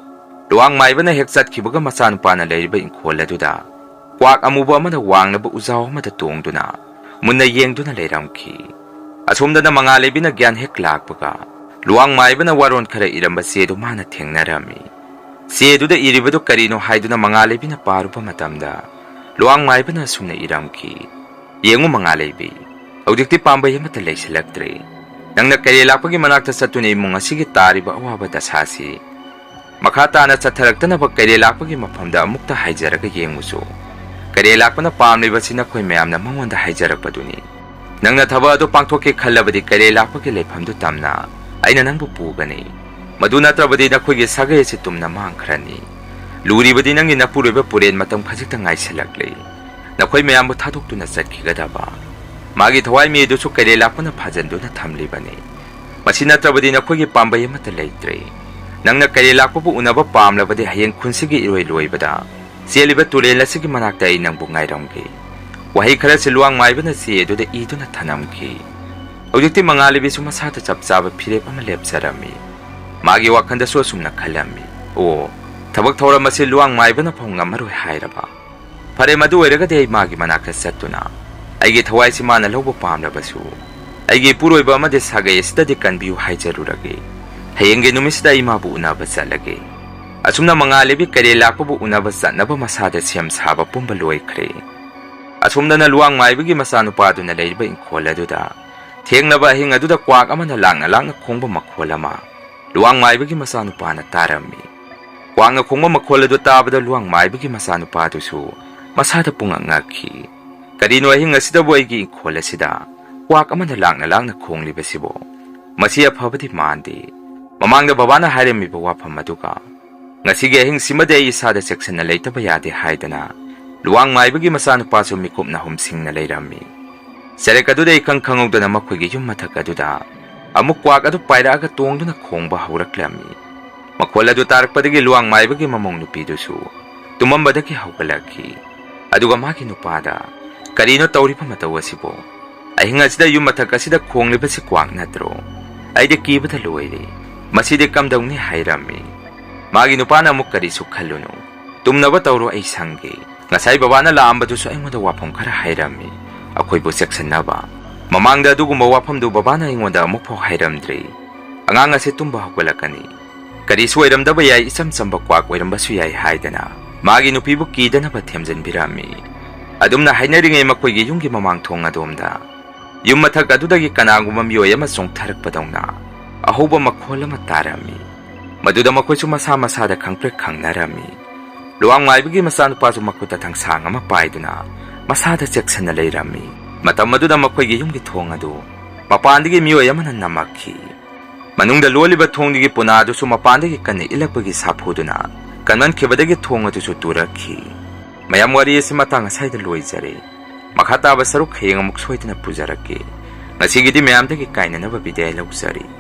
ꯂꯨꯋꯥꯡ ꯃꯥꯏꯕꯅ ꯍꯦꯛ ꯆꯠꯈꯤꯕꯒ ꯃꯆꯥꯅꯨꯄꯥꯅ ꯂꯩꯔꯤꯕ ꯏꯪꯈꯣꯜ ꯑꯗꯨꯗ ꯀ꯭ꯋꯥꯛ ꯑꯃꯨꯕ ꯑꯃꯅ ꯋꯥꯡꯂꯕ ꯎꯖꯥꯎ ꯑꯃꯗ ꯇꯣꯡꯗꯨꯅ ꯃꯨꯟꯅ ꯌꯦꯡꯗꯨꯅ ꯂꯩꯔꯝꯈꯤ꯫ ꯑꯁꯣꯝꯗꯅ ꯃꯉꯥꯂꯩꯕꯤꯅ ꯒ꯭ꯌꯥꯟ ꯍꯦꯛ ꯂꯥꯛꯄꯒ ꯂꯨꯋꯥꯡ ꯃꯥꯏꯕꯅ ꯋꯥꯔꯣꯟ ꯈꯔ ꯏꯔꯝꯕ ꯆꯦꯗꯨ ꯃꯥꯅ ꯊꯦꯡꯅꯔꯝꯃꯤ꯫ ꯆꯦꯗꯨꯗ ꯏꯔꯤꯕꯗꯨ ꯀꯔꯤꯅꯣ ꯍꯥꯏꯗꯨꯅ ꯃꯉꯥꯂꯩꯕꯤꯅ ꯄꯥꯔꯨꯕ ꯃꯇꯝꯗ ꯂꯨꯋꯥꯡ ꯃꯥꯏꯕꯅ ꯑꯁꯨꯝꯅ ꯏꯔꯝꯈꯤ, "ꯌꯦꯡꯉꯨ ꯃꯉꯥꯂꯩꯕꯤ, ꯍꯧꯖꯤꯛꯇꯤ ꯄꯥꯝꯕꯩ ꯑꯃꯠꯇ ꯂꯩꯁꯤꯜꯂꯛꯇ꯭ꯔꯦ꯫ ꯅꯪꯅ ꯀꯩꯔꯦꯜ ꯂꯥꯛꯄꯒꯤ ꯃꯅꯥꯛꯇ ꯆꯠꯇꯨꯅ ꯏꯃꯨꯡ ꯑꯁꯤꯒꯤ ꯇꯥꯔꯤꯕ ꯑꯋꯥꯕ ꯗꯁꯥꯁꯤ ꯃꯈꯥ ꯇꯥꯅ ꯆꯠꯊꯔꯛꯇꯅꯕ ꯀꯩꯔꯦꯜ ꯂꯥꯛꯄꯒꯤ ꯃꯐꯝꯗ ꯑꯃꯨꯛꯇ ꯍꯥꯏꯖꯔꯒ ꯌꯦꯡꯉꯨꯆꯣ꯫ ꯀꯩꯔꯦꯜ ꯂꯥꯛꯄꯅ ꯄꯥꯝꯂꯤꯕꯁꯤ ꯅꯈꯣꯏ ꯃꯌꯥꯝꯅ ꯃꯉꯣꯟꯗ ꯍꯥꯏꯖꯔꯛꯄꯗꯨꯅꯤ꯫ ꯅꯪꯅ ꯊꯕꯛ ꯑꯗꯨ ꯄꯥꯡꯊꯣꯛꯀꯦ ꯈꯜꯂꯕꯗꯤ ꯀꯩꯔꯦꯜ ꯂꯥꯛꯄꯒꯤ ꯂꯩꯐꯝꯗꯨ ꯇꯝꯅ ꯑꯩꯅ ꯅꯪꯕꯨ ꯄꯨꯒꯅꯤ꯫ ꯃꯗꯨ ꯅꯠꯇ꯭ꯔꯕꯗꯤ ꯅꯈꯣꯏꯒꯤ ꯁꯥꯒꯩ ꯑꯁꯤ ꯇꯨꯝꯅ ꯃꯥꯡꯈ꯭ꯔꯅꯤ꯫ ꯂꯨꯔꯤꯕꯗꯤ ꯅꯪꯒꯤ ꯅꯄꯨꯔꯣꯏꯕ ꯄꯨꯔꯦꯟ ꯃꯇꯝ ꯈꯖꯤꯛꯇ ꯉꯥꯏꯁꯤꯜꯂꯛꯂꯤ꯫ ꯅꯈꯣꯏ ꯃꯌꯥꯝꯕꯨ ꯊꯥꯗꯣꯛꯇꯨꯅ ꯆꯠꯈꯤꯒꯗꯕ꯫ ꯃꯥꯒꯤ ꯊꯋꯥꯏ ꯃꯤ ꯑꯗꯨꯁꯨ ꯀꯩꯔꯦꯜ ꯂꯥꯛꯄꯅ ꯐꯥꯖꯤꯟꯗꯨꯅ ꯊꯝꯂꯤꯕꯅꯤ꯫ ꯃꯁꯤ ꯅꯠꯇ꯭ꯔꯕꯗꯤ ꯅꯈꯣꯏꯒꯤ ꯄꯥꯝꯕꯩ ꯑꯃꯠꯇ ꯂꯩꯇ꯭ꯔꯦ꯫ ꯅꯪꯅ ꯀꯩꯔꯦꯜ ꯂꯥꯛꯄꯕꯨ ꯎꯅꯕ ꯄꯥꯝꯂꯕꯗꯤ ꯍꯌꯦꯡ ꯈꯨꯟꯁꯤꯒꯤ ꯏꯔꯣꯏ ꯂꯣꯏꯕꯗ ꯆꯦꯜꯂꯤꯕ ꯇꯨꯔꯦꯜ ꯑꯁꯤꯒꯤ ꯃꯅꯥꯛꯇ ꯑꯩ ꯅꯪꯕꯨ ꯉꯥꯏꯔꯝꯒꯦ꯫" ꯋꯥꯍꯩ ꯈꯔꯁꯤ ꯂꯨꯋꯥꯡ ꯃꯥꯏꯕꯅ ꯆꯦ ꯑꯗꯨꯗ ꯏꯗꯨꯅ ꯊꯅꯝꯈꯤ꯫ ꯍꯧꯖꯤꯛꯇꯤ ꯃꯉꯥꯂꯩꯕꯤꯁꯨ ꯃꯁꯥꯗ ꯆꯞ ꯆꯥꯕ ꯐꯤꯔꯦꯞ ꯑꯃ ꯂꯦꯞꯆꯔꯝꯃꯤ꯫ ꯃꯥꯒꯤ ꯋꯥꯈꯜꯗꯁꯨ ꯑꯁꯨꯝꯅ ꯈꯜꯂꯝꯃꯤ, "ꯑꯣ, ꯊꯕꯛ ꯊꯧꯔꯝ ꯑꯁꯤ ꯂꯨꯋꯥꯡ ꯃꯥꯏꯕꯅ ꯐꯥꯎ ꯉꯝꯃꯔꯣꯏ ꯍꯥꯏꯔꯕ? ꯐꯔꯦ, ꯃꯗꯨ ꯑꯣꯏꯔꯒꯗꯤ ꯑꯩ ꯃꯥꯒꯤ ꯃꯅꯥꯛꯇ ꯆꯠꯇꯨꯅ ꯑꯩꯒꯤ ꯊꯋꯥꯏꯁꯤ ꯃꯥꯅ ꯂꯧꯕ ꯄꯥꯝꯂꯕꯁꯨ ꯑꯩꯒꯤ ꯏꯄꯨꯔꯣꯏꯕ ꯑꯃꯗꯤ ꯁꯥꯒꯩ ꯑꯁꯤꯗꯗꯤ ꯀꯟꯕꯤꯌꯨ ꯍꯥꯏꯖꯔꯨꯔꯒꯦ꯫ ꯍꯌꯦꯡꯒꯤ ꯅꯨꯃꯤꯠꯁꯤꯗ ꯑꯩ ꯃꯥꯕꯨ ꯎꯅꯕ ꯆꯠꯂꯒꯦ꯫" ꯑꯁꯨꯝꯅ ꯃꯉꯥꯂꯩꯕꯤ ꯀꯩꯔꯦꯜ ꯂꯥꯛꯄꯕꯨ ꯎꯅꯕ ꯆꯠꯅꯕ ꯃꯁꯥꯗ ꯁꯦꯝ ꯁꯥꯕ ꯄꯨꯝꯕ ꯂꯣꯏꯈ꯭ꯔꯦ꯫ ꯑꯁꯣꯝꯗꯅ ꯂꯨꯋꯥꯡ ꯃꯥꯏꯕꯒꯤ ꯃꯆꯥꯅꯨꯄꯥꯗꯨꯅ ꯂꯩꯔꯤꯕ ꯏꯪꯈꯣꯜ ꯑꯗꯨꯗ ꯊꯦꯡꯂꯕ ꯑꯍꯤꯡ ꯑꯗꯨꯗ ꯀ꯭ꯋꯥꯛ ꯑꯃꯅ ꯂꯥꯡꯅ ꯂꯥꯡꯅ ꯈꯣꯡꯕ ꯃꯈꯣꯜ ꯑꯃ ꯂꯨꯋꯥꯡ ꯃꯥꯏꯕꯒꯤ ꯃꯆꯥꯅꯨꯄꯥꯅ ꯇꯥꯔꯝꯃꯤ꯫ ꯀ꯭ꯋꯥꯛꯅ ꯈꯣꯡꯕ ꯃꯈꯣꯜ ꯑꯗꯨ ꯇꯥꯕꯗ ꯂꯨꯋꯥꯡ ꯃꯥꯏꯕꯒꯤ ꯃꯆꯥꯅꯨꯄꯥꯗꯨꯁꯨ ꯃꯁꯥꯗ ꯄꯨꯡꯉꯛ ꯉꯛꯈꯤ꯫ "ꯀꯔꯤꯅꯣ ꯑꯍꯤꯡ ꯑꯁꯤꯗꯕꯨ ꯑꯩꯒꯤ ꯏꯪꯈꯣꯜ ꯑꯁꯤꯗ ꯀ꯭ꯋꯥꯛ ꯑꯃꯅ ꯂꯥꯡꯅ ꯂꯥꯡꯅ ꯈꯣꯡꯂꯤꯕꯁꯤꯕꯣ? ꯃꯁꯤ ꯑꯐꯕꯗꯤ ꯃꯥꯟꯗꯦ꯫" ꯃꯃꯥꯡꯗ ꯕꯕꯥꯅ ꯍꯥꯏꯔꯝꯃꯤꯕ ꯋꯥꯐꯝ ꯑꯗꯨꯒ ꯉꯁꯤꯒꯤ ꯑꯍꯤꯡꯁꯤꯃꯗꯤ ꯑꯩ ꯏꯁꯥꯗ ꯆꯦꯛꯁꯤꯟꯅ ꯂꯩꯇꯕ ꯌꯥꯗꯦ ꯍꯥꯏꯗꯅ ꯂꯨꯋꯥꯡ ꯃꯥꯏꯕꯒꯤ ꯃꯆꯥꯅꯨꯄꯥꯁꯨ ꯃꯤꯀꯨꯞ ꯅꯥꯍꯨꯝ ꯁꯤꯡꯅ ꯂꯩꯔꯝꯃꯤ꯫ ꯆꯔꯦꯛ ꯑꯗꯨꯗ ꯏꯈꯪ ꯈꯪꯍꯧꯗꯅ ꯃꯈꯣꯏꯒꯤ ꯌꯨꯝ ꯃꯊꯛ ꯑꯗꯨꯗ ꯑꯃꯨꯛ ꯀ꯭ꯋꯥꯛ ꯑꯗꯨ ꯄꯥꯏꯔꯛꯑꯒ ꯇꯣꯡꯗꯨꯅ ꯈꯣꯡꯕ ꯍꯧꯔꯛꯂꯝꯃꯤ꯫ ꯃꯈꯣꯜ ꯑꯗꯨ ꯇꯥꯔꯛꯄꯗꯒꯤ ꯂꯨꯋꯥꯡ ꯃꯥꯏꯕꯒꯤ ꯃꯃꯧ ꯅꯨꯄꯤꯗꯨꯁꯨ ꯇꯨꯝꯃꯝꯕꯗꯒꯤ ꯍꯧꯒꯠꯂꯛꯈꯤ꯫ ꯑꯗꯨꯒ ꯃꯥꯒꯤ ꯅꯨꯄꯥꯗ, "ꯀꯔꯤꯅꯣ ꯇꯧꯔꯤꯕ ꯃꯇꯧ ꯑꯁꯤꯕꯨ? ꯑꯍꯤꯡ ꯑꯁꯤꯗ ꯌꯨꯝ ꯃꯊꯛ ꯑꯁꯤꯗ ꯈꯣꯡꯂꯤꯕꯁꯤ ꯀ꯭ꯋꯥꯛ ꯅꯠꯇ꯭ꯔꯣ? ꯑꯩꯗꯤ ꯀꯤꯕꯗ ꯂꯣꯏꯔꯦ꯫ ꯃꯁꯤꯗꯤ ꯀꯝꯗꯧꯅꯤ?" ꯍꯥꯏꯔꯝꯃꯤ꯫ ꯃꯥꯒꯤ ꯅꯨꯄꯥꯅ ꯑꯃꯨꯛ, "ꯀꯔꯤꯁꯨ ꯈꯜꯂꯨꯅꯨ, ꯇꯨꯝꯅꯕ ꯇꯧꯔꯣ, ꯑꯩ ꯁꯪꯒꯦ꯫ ꯉꯁꯥꯏ ꯕꯕꯥꯅ ꯂꯥꯛꯑꯝꯕꯗꯨꯁꯨ ꯑꯩꯉꯣꯟꯗ ꯋꯥꯐꯝ ꯈꯔ ꯍꯥꯏꯔꯝꯃꯤ, ꯑꯩꯈꯣꯏꯕꯨ ꯆꯦꯛꯁꯤꯟꯅꯕ꯫ ꯃꯃꯥꯡꯗ ꯑꯗꯨꯒꯨꯝꯕ ꯋꯥꯐꯝꯗꯨ ꯕꯕꯥꯅ ꯑꯩꯉꯣꯟꯗ ꯑꯃꯨꯛꯐꯥꯎ ꯍꯥꯏꯔꯝꯗ꯭ꯔꯤ꯫ ꯑꯉꯥꯡ ꯑꯁꯦ ꯇꯨꯝꯕ ꯍꯧꯒꯠꯂꯛꯀꯅꯤ꯫ ꯀꯔꯤꯁꯨ ꯑꯣꯏꯔꯝꯗꯕ ꯌꯥꯏ, ꯏꯆꯝ ꯆꯝꯕ ꯀ꯭ꯋꯥꯛ ꯑꯣꯏꯔꯝꯕꯁꯨ ꯌꯥꯏ" ꯍꯥꯏꯗꯅ ꯃꯥꯒꯤ ꯅꯨꯄꯤꯕꯨ ꯀꯤꯗꯅꯕ ꯊꯦꯝꯖꯤꯟꯕꯤꯔꯝꯃꯤ꯫ ꯑꯗꯨꯝꯅ ꯍꯥꯏꯅꯔꯤꯉꯩ ꯃꯈꯣꯏꯒꯤ ꯌꯨꯝꯒꯤ ꯃꯃꯥꯡ ꯊꯣꯡ ꯑꯗꯣꯝꯗ ꯌꯨꯝ ꯃꯊꯛ ꯑꯗꯨꯗꯒꯤ ꯀꯅꯥꯒꯨꯝꯕ ꯃꯤꯑꯣꯏ ꯑꯃ ꯆꯣꯡꯊꯔꯛꯄꯗꯧꯅ ꯑꯍꯧꯕ ꯃꯈꯣꯜ ꯑꯃ ꯇꯥꯔꯝꯃꯤ꯫ ꯃꯗꯨꯗ ꯃꯈꯣꯏꯁꯨ ꯃꯁꯥ ꯃꯁꯥꯗ ꯈꯪꯄ꯭ꯔꯦꯛ ꯈꯪꯅꯔꯝꯃꯤ꯫ ꯂꯨꯋꯥꯡ ꯃꯥꯏꯕꯒꯤ ꯃꯆꯥꯅꯨꯄꯥꯁꯨ ꯃꯈꯨꯠꯇ ꯊꯥꯡꯁꯥꯡ ꯑꯃ ꯄꯥꯏꯗꯨꯅ ꯃꯁꯥꯗ ꯆꯦꯛꯁꯤꯟꯅ ꯂꯩꯔꯝꯃꯤ꯫ ꯃꯇꯝ ꯑꯗꯨꯗ ꯃꯈꯣꯏꯒꯤ ꯌꯨꯝꯒꯤ ꯊꯣꯡ ꯑꯗꯨ ꯃꯄꯥꯟꯗꯒꯤ ꯃꯤꯑꯣꯏ ꯑꯃꯅ ꯅꯝꯃꯛꯈꯤ꯫ ꯃꯅꯨꯡꯗ ꯂꯣꯜꯂꯤꯕ ꯊꯣꯡꯗꯨꯒꯤ ꯄꯨꯅꯥꯗꯨꯁꯨ ꯃꯄꯥꯟꯗꯒꯤ ꯀꯟꯅ ꯏꯜꯂꯛꯄꯒꯤ ꯁꯥꯐꯨꯗꯨꯅ ꯀꯟꯃꯟꯈꯤꯕꯗꯒꯤ ꯊꯣꯡ ꯑꯗꯨꯁꯨ ꯇꯨꯔꯛꯈꯤ꯫ ꯃꯌꯥꯝ, ꯋꯥꯔꯤ ꯑꯁꯤ ꯃꯇꯥꯡ ꯑꯁꯥꯏꯗ ꯂꯣꯏꯖꯔꯦ꯫ ꯃꯈꯥ ꯇꯥꯕ ꯁꯔꯨꯛ ꯍꯌꯦꯡ ꯑꯃꯨꯛ ꯁꯣꯏꯗꯅ ꯄꯨꯖꯔꯛꯀꯦ꯫ ꯉꯁꯤꯒꯤꯗꯤ ꯃꯌꯥꯝꯗꯒꯤ ꯀꯥꯏꯅꯅꯕ ꯕꯤꯗꯥꯏ ꯂꯧꯖꯔꯤ꯫